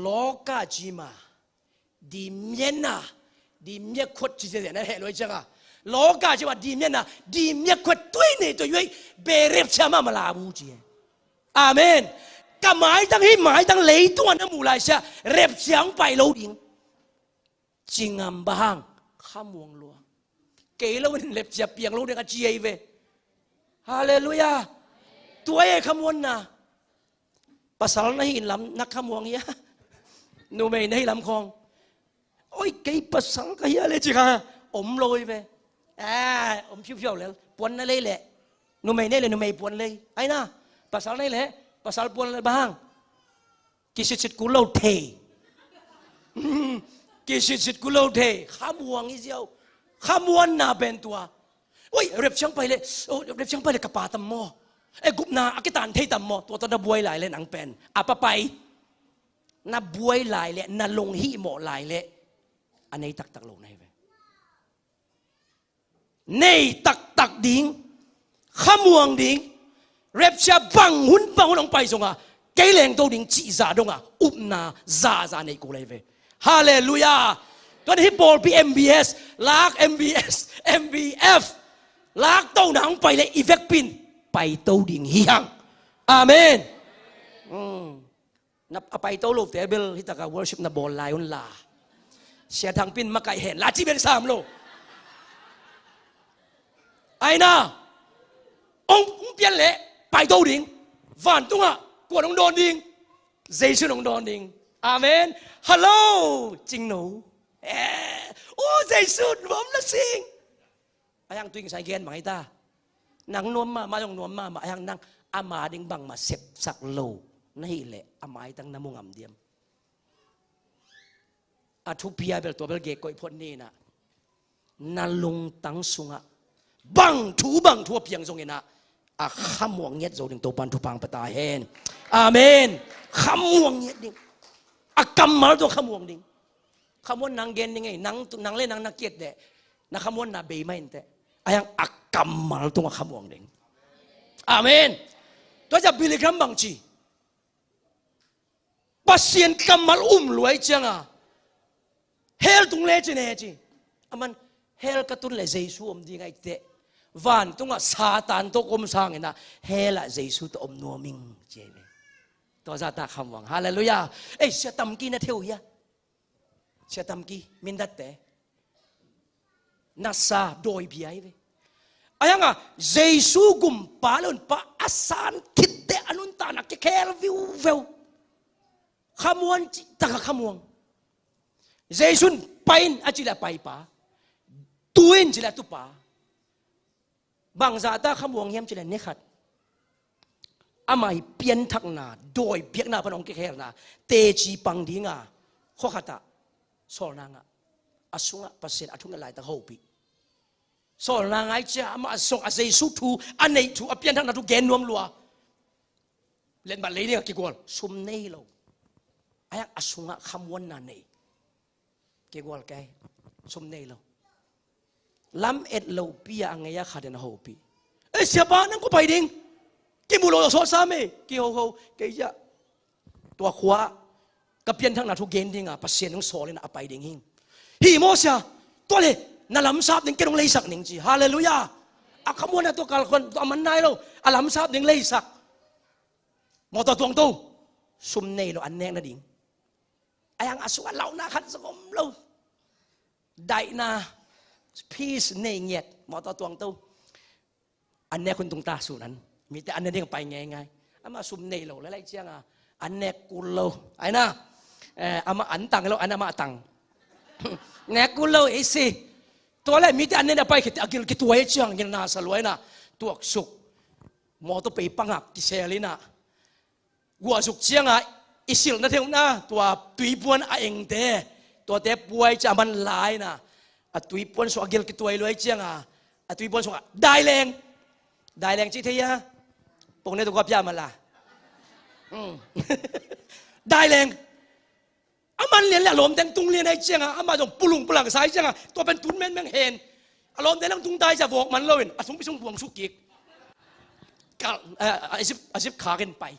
လောကကြီးမှာ ဒီမျက်နှာ, ဒီမျက်ခွက် ci, ci, ci, na heh lo ei ciang a. လောကကြီးမှာ ဒီမျက်နှာ, ဒီမျက်ခွက်တွေ့နေသရွေ့ ဘယ် rapture မှ မလာဘူး ci. Amen. Maitang, hih maitang leitung a na muh lai sia, rapture hong pai lo ding. Ci ngam, bang hang? Khamuang lua. Kei lo in rapture piang lo ding a ci ei ve. Halleluiah. Tua ei khamuanna. Pasal na hih lam na khamuang hia? Numei na hih lam khawng. Oi, kei pasal ka hia le ci kha. Om lo ei ve. Ah, om phiuphiau lel. Puan na lei leh. Numei nei leh numei puan lei. Ai na. Pasal nei leh pasal puan lei, bang hang? Kisitsit kul lo thei. Kisitsit kul lo thei. Khamuang hi ziau. Khamuanna pen tua. Oi, rapture hong pai leh, oh, rapture hong pai leh ka pha tam maw? Eh, gupna a kitan thei tam maw? Tua tawh na buai lai leh nang pen a papai. Na buai lai leh, na lunghimawh lai leh, a nei taktak lo na hi ve. Nei taktak ding, khamuang ding. Rapture bang hun bang hun hong pai zongah kei leng to ding cih zah dongah upna zaza nei kul ei ve. Halleluiah. Tua hi pawlpi M B S, lak M B S, M B F, lak to na hong pai leh i vekpi in pai to ding hi hang. Amen. Hmm. Na, a paito lote bel hi taka worship na bawl lai un la. Sia Thangpi in makaih hen la ci bel sam lo. Ai na. Hong, hong pian leh paito ding. Vantungah kuan hong dawn ding? Jesu in hong dawn ding. Amen. Hello, Cingno. Eh, oh, Jesu, nuam na sing. Ahi hang tuing sai gen bang hi ta. Nang nuam mahmah, zong nuam mahmah, ahi hang nang ama ding bangmah sepsak lo na hih leh a maitang na mu ngam diam? A thupi a bel tua bel gek koih phot ni in ah, na lungtang sungah bang thu bang thu a piang zongin ah, a khamuang ngiat zo ding Topa'n thupha hong pia ta hen. Amen. Khamuang ngiat ding. A kammal tawh khamuang ding. Khamuan nang gen ding ei, nang, nang le nang na kiat leh na khamuanna bei mah inteh. Ahi hang a kammal tungah khamuang ding. Amen. Tua ciang Billy Graham bang ci? Pasian kammal um lua ahih ciangin hell tung le ci ne ci. Aman, hell ka tun leh Jesu om ding ahih teh, vantungah Satan tawh ka om sangin ah hell ah Jesu tawh om nuam ing ci ei ve. Tua zahta khamuang. Halleluiah. Ei, Sia Tamki na thei uh hia? Sia Tamki, Mindatte. Nasa dawi bia hi ve. Ahi hang a, Jesu gumpa le unpa a san khit teh a nuntakna kikhel viuveu. Khamuan cih takah khamuang. Jesu in pai in a cih leh a paipa. Tu in cih leh a tupa. Bang zahta khamuang hiam cih leh ni khat, ama ii pianthakna, dawi biakna pan hong kikhelna, teci pang ding a, khua khat ah sawlna ngah. A sungah Pasian a thunget laitak hopih. Sawlna ngah ahih ciang amah zong a Jesu thu, a neih thu, a pianthakna thu gen nuam lua. Letmat lei ding a kigual, sum nei lo. Ahi hang a sungah khamuanna nei. Kigual kei, sum nei lo. Lamet lopi a, a ngei a khat in a hopih. Ei, siapa, nang kua pai ding? Kimu lo sawt sam ei, kihoho, kei zah. Tua khua ah ka pianthakna thu gen ding a Pasian hong sawl in a pai ding hi. Hi maw sia, tua leh na lamsap ding, ken hong leisak ning ci. Halleluiah. A khamuanna tua kalkhuan, tua a man nai lo, a lamsap ding leisak. Mawtaw tuang to, sum nei lo, an nek nading. Ahi hang a sungah launa khat zong om lo. Daihna, peace nei ngiat, mawtaw tuang to. An nek hun tung ta sun an. Mite an ne ding pai ngeingai. Amah sum nei lo, lai lai ciang a, an nek kul lo. Ahi na, eh, amah an tang lo, an amah tang. Nek kul lo, ei si. Tua leh mite an ne na pai khit teh a gil kituai ciang, gil na sa luai na. Tuaksuk. Mawtaw pei pangak kisel in a. Guahzuk ciang a i silhna theuhna, tua tuipuan a engte, tuate puai ciang a man lai na, a tuipuan sung a gil kituai luai ciang a, a tuipuan sung a, daileng. Daileng ci thei hia? Pong ne tua kua pia ma la. Hmm. Daileng. A man lian leh a lawmte tung lian ahih ciang a, amah zong pulung pulang sa ahih ciang a, tua pen tun menmeng hen. A lawmte tung tai ciang vawk man lo in, a sungpi sung buang suk kik. Kal, eh, a zip, a zip khak in pai.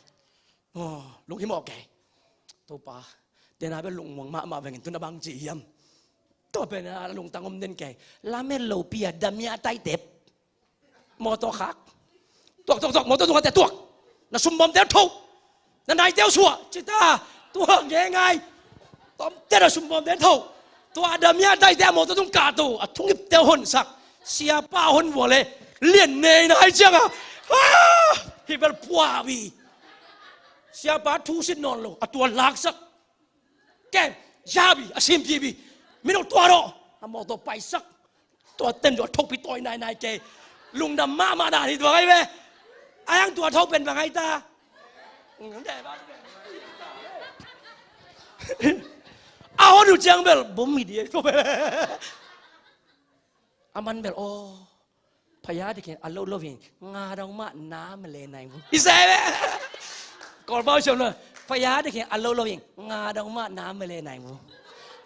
Oh, lunghimawh kei. Topa, tena bel lungmuang mahmah veng in tu na bang ci hiam? Tua pen a lungtang om den kei. Lamet lopi a, damia taitep. Mawtaw khak. Tuak, tuak, tuak, mawtaw tuak, tuak. Na sumbawmte tho. Na naite uh suah, ci ta, tua ngeingai. Tawmte na sumbawm den tho. Tua a dam hia, daite a mawtaw tung kahto, a thungipte uh honsak. Siapa hon vua le, lian nei nai cianga. Ah! Hi bel pua bi. Siapa thu sit nawn lo, a tua laksak. Ken, yabi, a simpi bi. Minung tua ro, a mawtaw paisak. Tua ten tua thokpi tawi nainai kei. Lungdam mahmah dan hi tua ngai ve. A yang tua thok pen bang ai ta. A hon uh ciang bel bom hi di. A man bel aw. Phaya dikhen a lo lo in nga dong mah na male nai mu. Isai ve. Kawlpau siam lo. Phaya dikhen a lo lo in nga dong mah na male nai mu.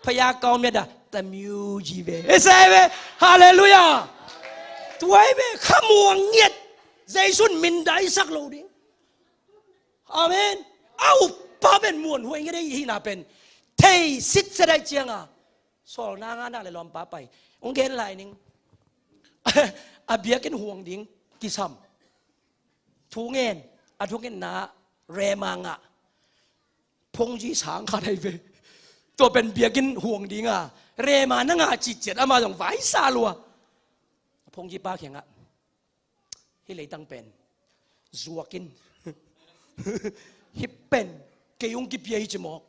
Phaya kau miat a tamiu ji ve. Isai ve. Halleluia. Tuai ve khamuang ngiat. Jesu in min daisak lo ding. Amen. A uppa pen muanhuai ngiat ei hihna pen thei sitset ai cianga. Sawlna ngahna le lawmpa pai. Ong gen lai ning. A biakinn huang ding kisam. Thu ngen. A thungetna rema ngah. Phongji sang khat ai ve. Tua pen biakinn huang dinga rema na ngah citciat ama zong vaisa lua. Phongji pa kiangah. Hih leitang pen zuak in. Hih pen kei ung kipia hi ci mawk.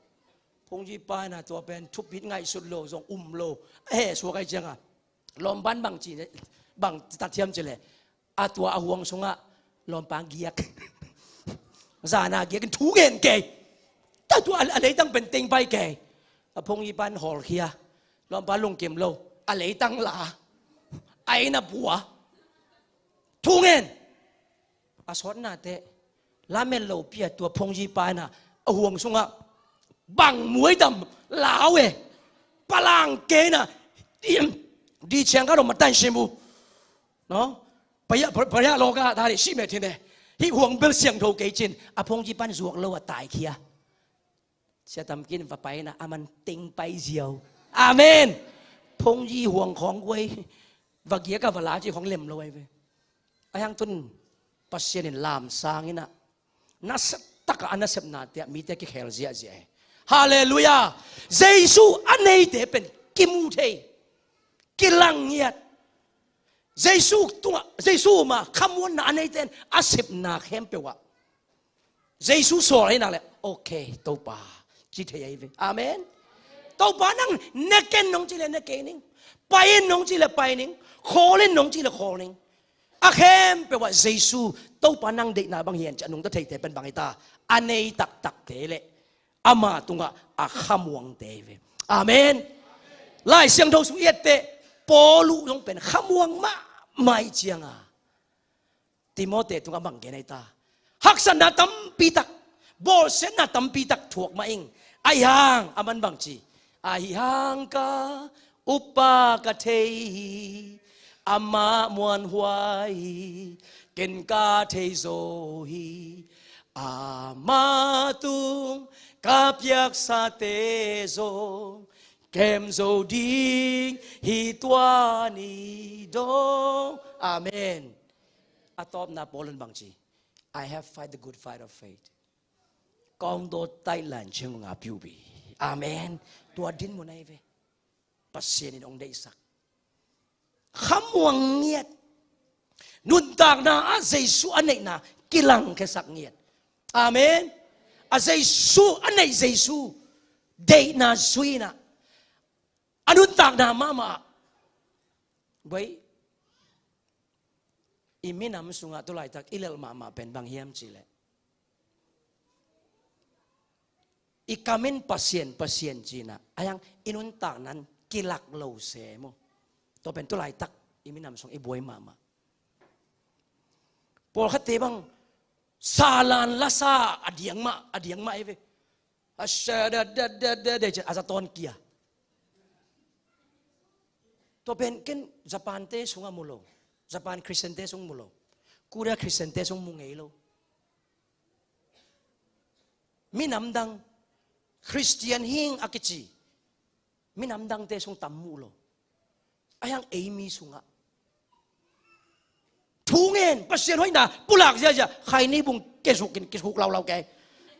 Phungji pa in a tua pen thupit ngaihsut lo zong um lo. A heh suak ai cianga lawmpan bang ci, bang tathiam ci le a tua a huang sungah lawmpa giak. Zana giak in thu ngen kei. Ta tua a leitang pen teng pai kei. A phungji pa in hawlkhia. Lawmpa lungkim lo. A leitang la. A inn a pua. Thu ngen. A sawtnate lamen lopi a tua phungji pa ina a huang sungah bang muai tam lau e. Palang kei na di ciang ka dong matan simu. No? Paya paya lo ka tadi si me thine. Hi huang bel siang tho kei cin a phungji pan zuak lo a tai khia. Sia tam kin va pai na a man teng pai ziau. Amen. Phungji huang khawng guai va giak a va la ci khawng lem lo ai ve. A hiang tun Pasian in lamsang ina nasep taka a nasepnate ah mite kikhel ziahziah e. Halleluia. Jesu a neite pen kimu thei, kilang ngiat. Jesu tungah Jesu ma khamuanna a neite in a sepna khempeuh ah Jesu sawl ahi nak le okay Topa ci thei ahi ve. Amen. Topa nang ne ken nong ci le ne kei ning. Pai in nong ci le pai ning. Khawl in nong ci le khawl ning. A khempeuh ah Jesu Topa nang deihna bang hian ci a nungta theite pen bang hi ta a nei taktakte le ama tungah a khamuangte ahi ve. Amen. Lai Siangtho sung i etteh Paul uh zong pen khamuang mahmah ih cianga Timote tungah bang gen ahi ta. Haksatna tampi tak, bawlsiatna tampi tak thuak mah ing. Ahi hang a man bang ci. Ahi hang ka uppa ka thei hi. Amah muanhuai hi. Ken ka thei zo hi. Amah tung ka piaksate zong kem zo ding hi tua ni dong. Amen. A tawpna Paul in bang ci. I have fight the good fight of faith. Kong do tai lan cheng nga piu bi. Amen. Tua din mu nai ve. Pasian in ong deihsak. Khamuang ngiat. Nuntakna ah Jesu a neihna kilangkhiasak ngiat. Amen. A Jesu a neih Jesu deihna zuina a nuntakna mahmah ah. Guai i minam sungah tulaitak i lelh mahmah pen bang hiam cihleh i kam in Pasian Pasian cina a hiang i nuntaknan kilak lo se maw? Tua pen tulaitak i minam sung i buai mahmah. Pawlkhatte bang salan lasa a diang mah a diang mah i ve. A sa da da da da da a za tawn kia. Tua pen ken Japan te sungah mu lo. Japan Christian te sung mu lo. Korea Christian te sung mu ngei lo. Minam dang Christian hing a kici minam dangte sung tam mu lo. A hiang ei mi sungah thu ngen Pasian hoihna pulak ziazia khaini bung kesukin kisuk laulau kei.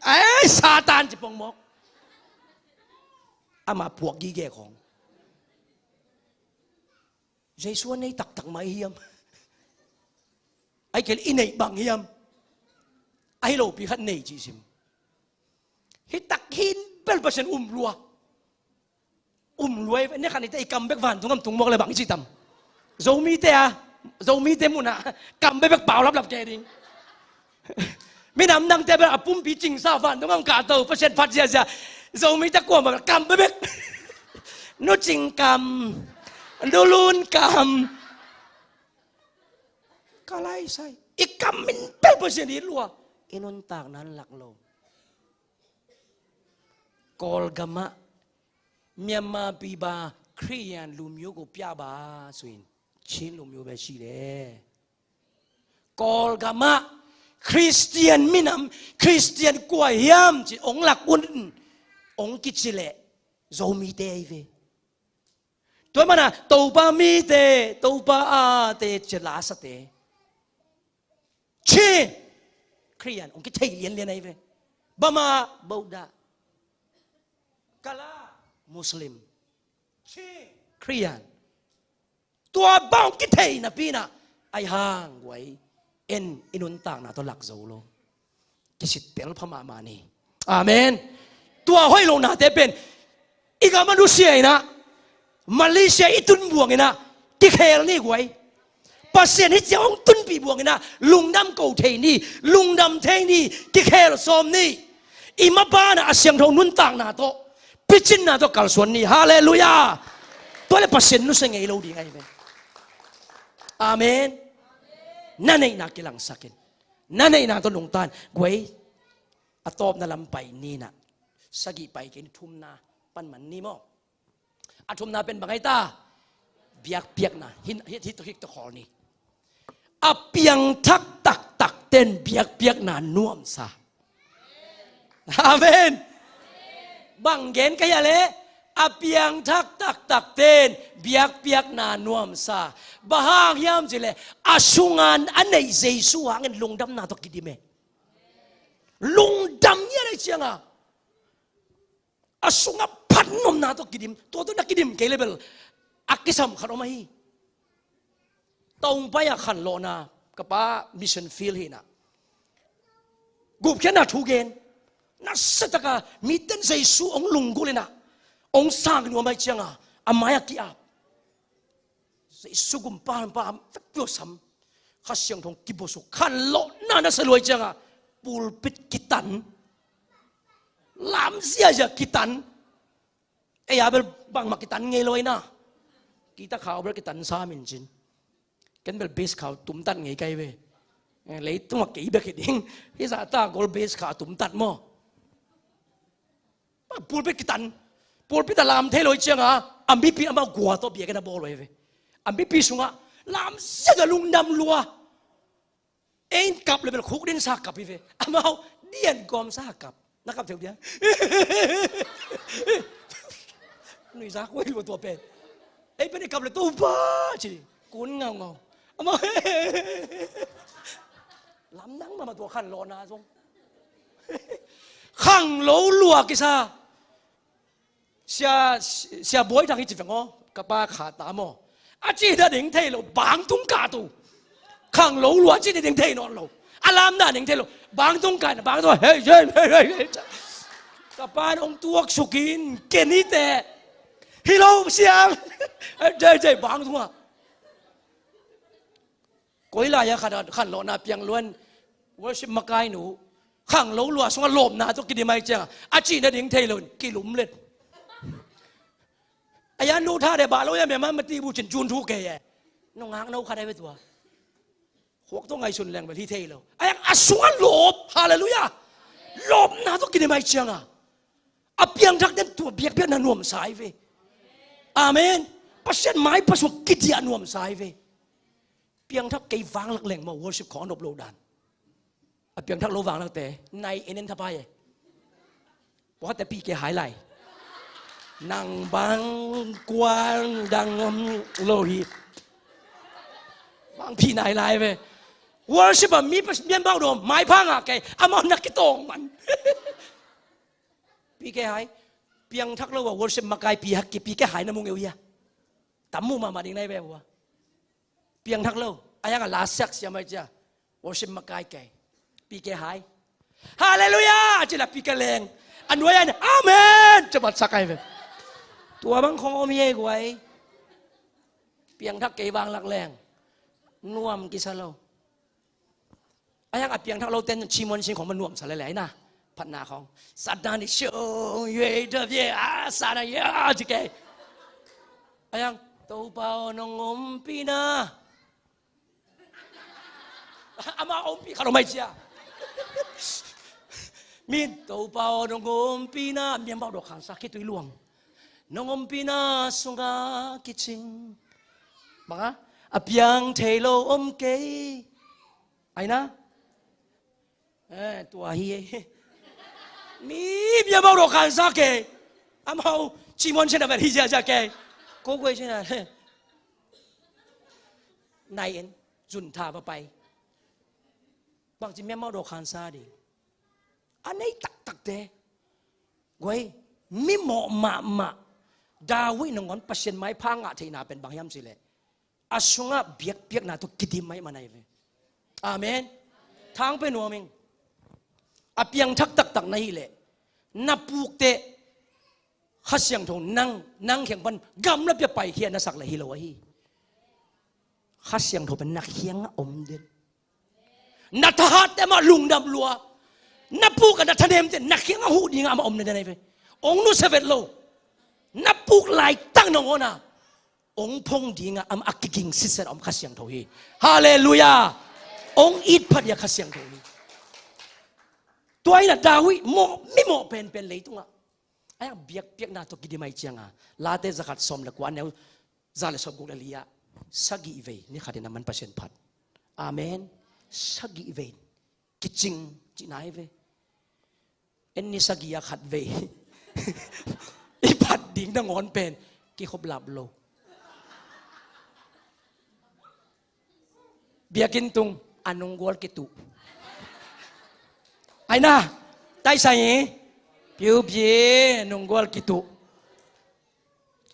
Ai, Satan ci pongmawk. Amah puak gige khong. Jesu a nei taktak mai hiam? Ai kel i neih bang hiam? Ai lopi khat nei ci sim. Hi tak hin bel Pasian um lua. Um luai, ne khan ite i kam bek vantung am tung mawk le bang i ci tam. Zomite a, Zomite munah kam bek bek pau laplap ke ding. Minam dangte bel a pumpi cingsa vantung am kahto Pasian phat ziazia. Zomite kuamah bel kam bek bek. Nu cing kam, nu lun kam. Ka laisai i kam min bel Pasian it lua. I nuntakna an lak lo. Kawlgamah Myanmar piba Khristian lumyu ko piaba suin Chin lumyu be si le. Kawlgamah Khristian minam, Khristian kua hiam ci ong lak un ong kici leh Zomite ahi ve. Tua mana Topa mite, Topa ate ci lasate. Chin, Khristian ong kithei lianlian ahi ve. Bama, Buddha. Kala, Muslim. Chin, Khristian. Tua bang ong kithei napi inah ai hang guai en i nuntakna tawh lak zo lo. Kisittel pha mahmah ni. Amen. Tua hoih lohnate pen i gam a nusia inah Malaysia i tun buang inah kikhel ni guai. Pasian hi cia hong tunpih buang inah lungdam ko thei ni, lungdam thei ni, kikhel sawm ni. I mabanah a siangtho nuntakna tawh, picinna tawh kalsuan ni. Halleluiah. Tua le Pasian nusia ngei lo ding ahi ve. Amen. Na neihna kilangsakin, na neihna tawh lungtan guai. A tawpna lam pai ninah sagih pai kei ni, thumna pan man ni maw. A thumna pen bang ahi ta? Biakpiakna. Hin hit hit hit tawh khawl ni. A piangthak taktak ten biakpiakna nuamsa. Amen. Bang gen ka hia le? A piangthak taktak ten biakpiakna nuamsa. Bang hang hiam cih leh a sungan a neih Jesu hangin lungdamna tawh kidim e. Lungdam ngiat ahi cianga a sungah phatnopna tawh kidim, tua tawh na kidim kei le bel a kisam khat om ahi. Taung pai-a khanlawhna, ka pa mission field hinah gupkhiatna thu gen. Nasia taka miten Jesu hong lunggulh inah hong sang nuam ahi cianga a mai-ah ki-ap. Jesu gumpa hampa ham vekpi-aw sam. Kha Siangtho hong kibuasuk, khanlawhna nasia lua ahi cianga pulpit kitan. Lam ziazia kitan. Ei a bel bangmah kitan ngei lo ahi na. Kita khau bel kitan sa min cin. Ken bel bass khau tumtat ngei kai ve. Eh, leitungah kei bek hi ding. Hi zahta gol bass khau tumtat maw. Pulpit kitan. Pulpit a lam thei lo ahi cianga a mipi amau gua tawh biakinn a bawl lo ahi ve. A mipi sungah lam ziazia lungdam lua. Ei in kap le bel khuk din sa kap hi ve. Amau dian gawm sa kap. Na kap theu dia. Nuihza kuai lua tua pen. Ei pen i kap le Topa ci. Kun ngaungau. Amau lamdang mahmah tua khanlawhna zong. Khanglo lua kisa. Sia, Sia Buai Thang hi ci veng aw, ka pa kha ta maw. A cih nading thei lo, bangtung kah tu. Khanglo lua a cih nading thei nawn lo. A lam nading thei lo. Bangtung kah na, bangtung, hei, hei, hei, hei, hei. Ka pa in hong tuak sukin, ken hi teh. Hi lo siang. Hei, hei, hei, bangtung ah. Koi lai-ah khan, khanlawhna piang luan, worship makai nu, khanglo lua sungah lawpna tawh kidim ahi cianga a cih nading thei lo in kilum let. Ahi a nu tha de bah lo ya mema mati bu cin cun thu kei e. Nungak no khat ahi ve tua. Khuak tawh ngaihsun leng bel hi thei lo. Ahi a sungah lawp, halleluiah. Lawpna tawh kidim ahi cianga a piangthak den tua biakpiakna nuamsa ahi ve. Amen. Pasian maipha sungah kidiah nuamsa ahi ve. Piangthak kei vanglak leng maw, worship khawng a nop lo dan. A piangthak lo vanglakte nai en en thapai e. Puate pi ke hai lai. Nang bang kuang dang om lo hi. Bang pi nai lai ve. Worship a mi pa-, mianbau dawm, maipha ngah kei, amau na kitawng man. Pi ke hai, piangthak lo a worship makai pi hak ki, pi ke hai na mu ngeu hia. Tam mu mahmah ding nai ve ua. Piangthak lo, a yang a la siak siam ai cia. Worship makai kei. Pi ke hai. Halleluiah! Ci la pi ke leng. A nuai an, amen! Ci bat sak ai ve. Tua bang khong om hi ei guai. Piangthak kei vang lak leng. Nuam kisa lo. A yang a piangthak lo ten cimuan sin khong ma nuam sa lele ai na. Phatna khong. Satan i siong, yue, dap, ye, a, Satan, ya, ci kei. A yang, Topa aw nong ompihna. Ama ompih khat om ai cia. Min, Topa aw nong ompihna, mianbau dawk khansa khitui luang. Nong ompihna sunga kicing. Banga, a piang thei lo om kei. Ai na? Eh, tua hi e. Mi, mianbau dawk khansa kei. Amau, cimuan sin a vet hi ziazia kei. Ko guai sin a. Nai en, zun tha va pai. Bangci mianbau dawk khansa ding. A nei taktakte. Guai, mi mawh mahmah. David nangawn Pasian maipha ngah theihna pen bang hiam cileh. A sungah biakpiakna tawh kidim mai man ai ve. Amen. Thang pe nuam ing. A piangthak taktak na hileh. Na pukte. Kha Siangtho nang, nang kheng pan gamla pia paikhia na sak le hi lo ahi. Kha Siangtho pen na khiangah om den. Na thahatte mah lungdam lua. Na puk a na thanemte na khiangah huh dingah amah om na den ai ve. Ong nusia vet lo. Na puk laitak nangawn a. Ong phong dingah amah a kiging sitset a om Kha Siangtho hi. Halleluiah. Ong it phat ia Kha Siangtho hi. Tua in a David mawh, mi mawh penpen leitungah. A yang biakpiakna tawh kidim ai cianga. Late zakhat sawm le kua neu za le sawm guk le li ah. Sagih vei, ni khatin a man Pasian phat. Amen. Sagih vei. Kicing, cihna hi ve. En ni sagih a khat vei. I phat ding nangawn pen. Kikhop lap lo. Biakinn tung a nunggual kituh. Aina, taisai hi. Piu pi nunggual kituh.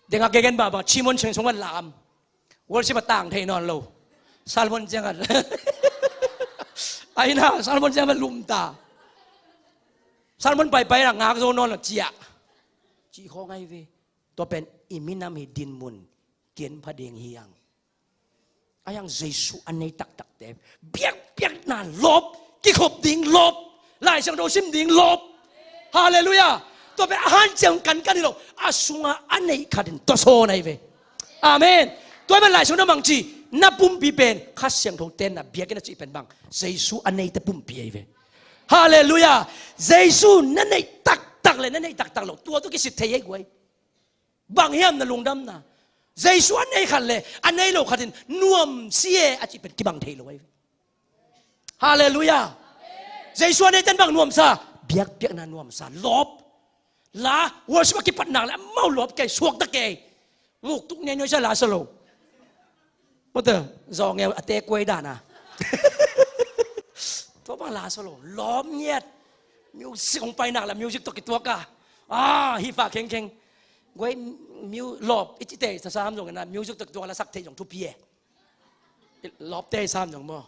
Dengah kei gen baba, cimon seng sung a lam. Worship a tang thei nawn lo. Salmon ciang a. Aina, salmon ciang a lumta. Salmon paipai a ngak zo nawn lo cia. Ci khawng ai ve. Tua pen i minam hi dinmun. Kian pha ding hi ang. A yang Jesu a nei taktakte biakpiakna lawp, kikhop ding lawp, Lai Siangtho sim ding lawp. Halleluiah. Tua pen a hanciam kankan hi lo, a sunga a neih khatin tua sawn ai ve. Amen. Tua pen Lai Siangtho bang ci, na pumpi pen Kha Siangtho tenna biakinn a cih pen bang, Jesu a neite pumpi ai ve. Halleluiah. Jesu na neih taktak le na neih taktak lo, tua tu kisit thei ei guai. Bang hiam na lungdamna? Jesu a nei khat le a nei lo khatin nuamsia a cih pen kibang thei lo ai. Halleluiah. Jesu a neiten bang nuamsa? Biakpiakna nuamsa. Lawp. La worship a kipat nak le amau lawp kei, suakta kei. Nguk tuk ngeingei sia la sa lo. Mawte, zawngeu a te kuai dana. Tua bang la sa lo, lawm ngiat. Music hong pai nak la music tawh kituak a. Ah, hi fa khengkheng. Guai mu-, lawp i ci tei sa sam zong na music tawh kituak la sak thei zong thupi e. Lawp tei sam zong maw.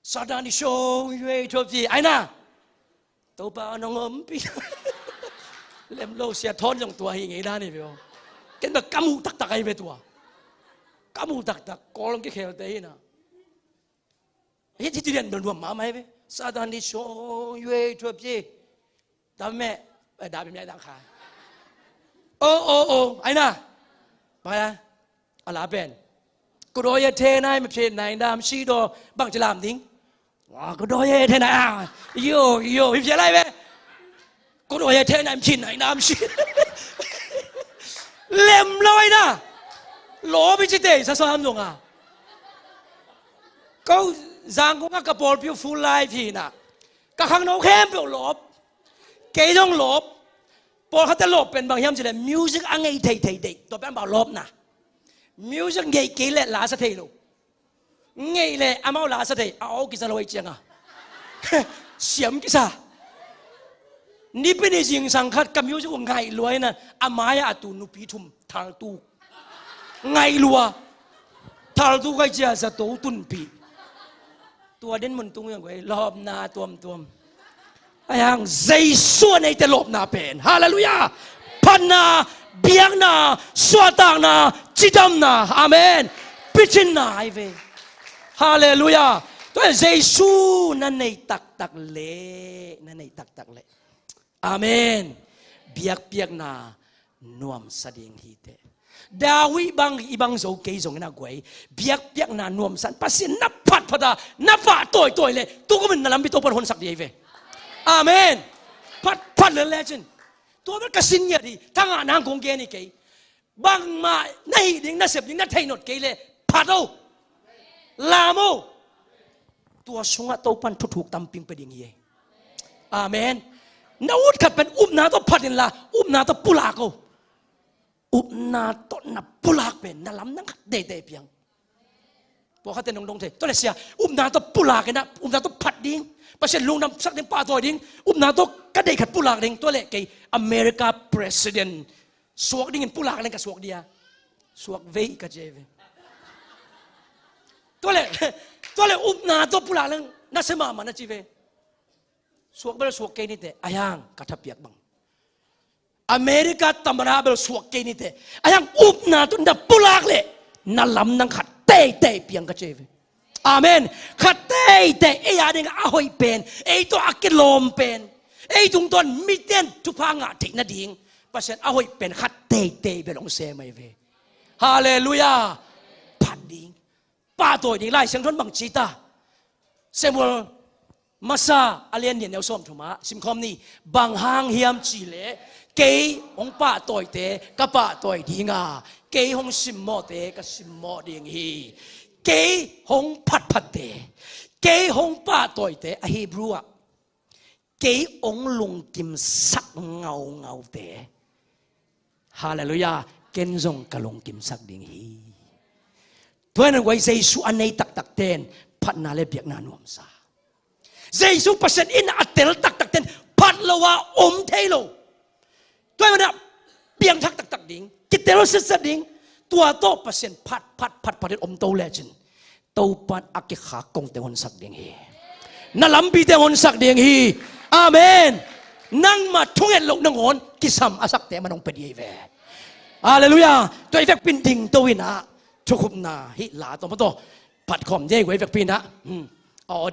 Satan i show yue thupi ai na. Topa nong ompi. Lem lo sia thawn zong tua hi ngei dan hi ve aw. Ken bek ka muh taktak ai ve tua. Ka muh taktak, kawl hong kikhel te hi na. Hih, hih ti lian bel nuam mahmah hi ve. Satan di song yue thuap ci. Dam meh, eh, dam meh dang kha. Oh, oh, oh, ai na. Bang ya. A la pen. Ku daw ya the nai ma phe nai dam si daw bang ci lam ding. Wa, ku daw ya the nai a. Yo, yo, hi phe lai ve. Ku daw ya the nai ma phe nai dam si. Lem lo ai na. Lo bi ci te sa sa ham dong a. Ko zang ko nga ka pawl piu full life hi na. Ka khangno khempeuh lawp. Kei zong lawp. Pawlkhatte lawp pen bang hiam cileh music a ngei thei thei deih. Tua pen bang lawpna. Music ngei kei leh la sa thei lo. Ngeih leh amau la sa thei, a aw kisa lo ahih cianga siam kisa. Nipi ni zingsang khat ka music uh ngaih lua in a, a mai-ah a tu nupi thum thaltuk. Ngaih lua. Thaltuk ahih cia zato tunpih. Tua den mun tung uh hi hang guai, lawpna tuamtuam. Ahih hang Jesu a neite lawpna pen, halleluiah, phatna, biakna, suahtakna, cidamna, amen, picinna ahi ve. Halleluiah. Tua Jesu na nei taktak leh, na nei taktak leh, amen, biakpiakna nuamsa ding hi teh. David bang, i bang zo kei zongin a guai, biakpiakna nuamsa, Pasian na phatphat a, na pahtawi tawi leh, tu kumin na lampi Topan honsak ding hi ve. Amen. Phatphat lel lecin, tua bel ka sin ngiat hi, thangah nang kong gen hi kei. Bangmah na hih ding, na sep ding na theihnot kei leh, phat o, lam o. Tua sungah Topan thuthuk tampi pia ding hi. Amen. Na ut khat pen upna tawh phat inla, upna tawh pulak o. Upna tawh na pulak pen na lamdang khat teitei piang. Pawlkhatte nong dong thei. Tua leh sia, upna tawh pulak in a, upna tawh phat ding, Pasian lungdamsak ding, pahtawi ding, upna tawh ka deih khat pulak ding. Tua leh kei America president suak dingin pulak leng ka suak dia? Suak vei ka ci ve. Tua leh, tua leh upna tawh pulak leng nasia mahmah na ci ve. Suak bel suak kei ni teh, ahih hang ka thapiak bang, America tamada bel suak kei ni teh, ahih hang upna tawh na pulak leh na lamdang khat teitei piang ka ci ve. Amen. Khat teitei, ei a dingah a hoih pen, ei tawh a kilawm pen, ei tungtawn mite in thupha ngah theih nading Pasian a hoih pen khat teitei bel hong sem ahi ve. Halleluiah. Phat ding, pahtawi ding. Lai Siangtho in bang ci ta? Samuel Masa a lian nih, a neu sawmthum ah simkhawm ni. Bang hang hiam cih leh, kei hong pahtawite ka pahtawi ding a, kei hong simmawhte ka simmawh ding hi. Kei hong phatphatte, kei hong pahtawite, a Hebrew ah, kei hong lungkimsak ngaungaute, halleluiah, ken zong ka lungkimsak ding hi. Tua hi a guai, Jesu a nei taktakte in phatna leh biakna nuamsa. Jesu Pasian in a tel taktakte in phat lo a om thei lo. Tua hi a, piangthak taktak ding, kitel sitset ding. Tua tawh Pasian phat, phat, phat, phat in om to lecin, Topan a kikhak kongte honsak ding hi. Na lampite honsak ding hi. Amen. Nangmah thunget loh nangawn kisam a sakte mah nong pia ding hi ve. Halleluiah. Tua i vekpi in dingto in a, thukhupna hih la tawh mah tawh phatkhawm ding hi guai, vekpi in a. Hmm.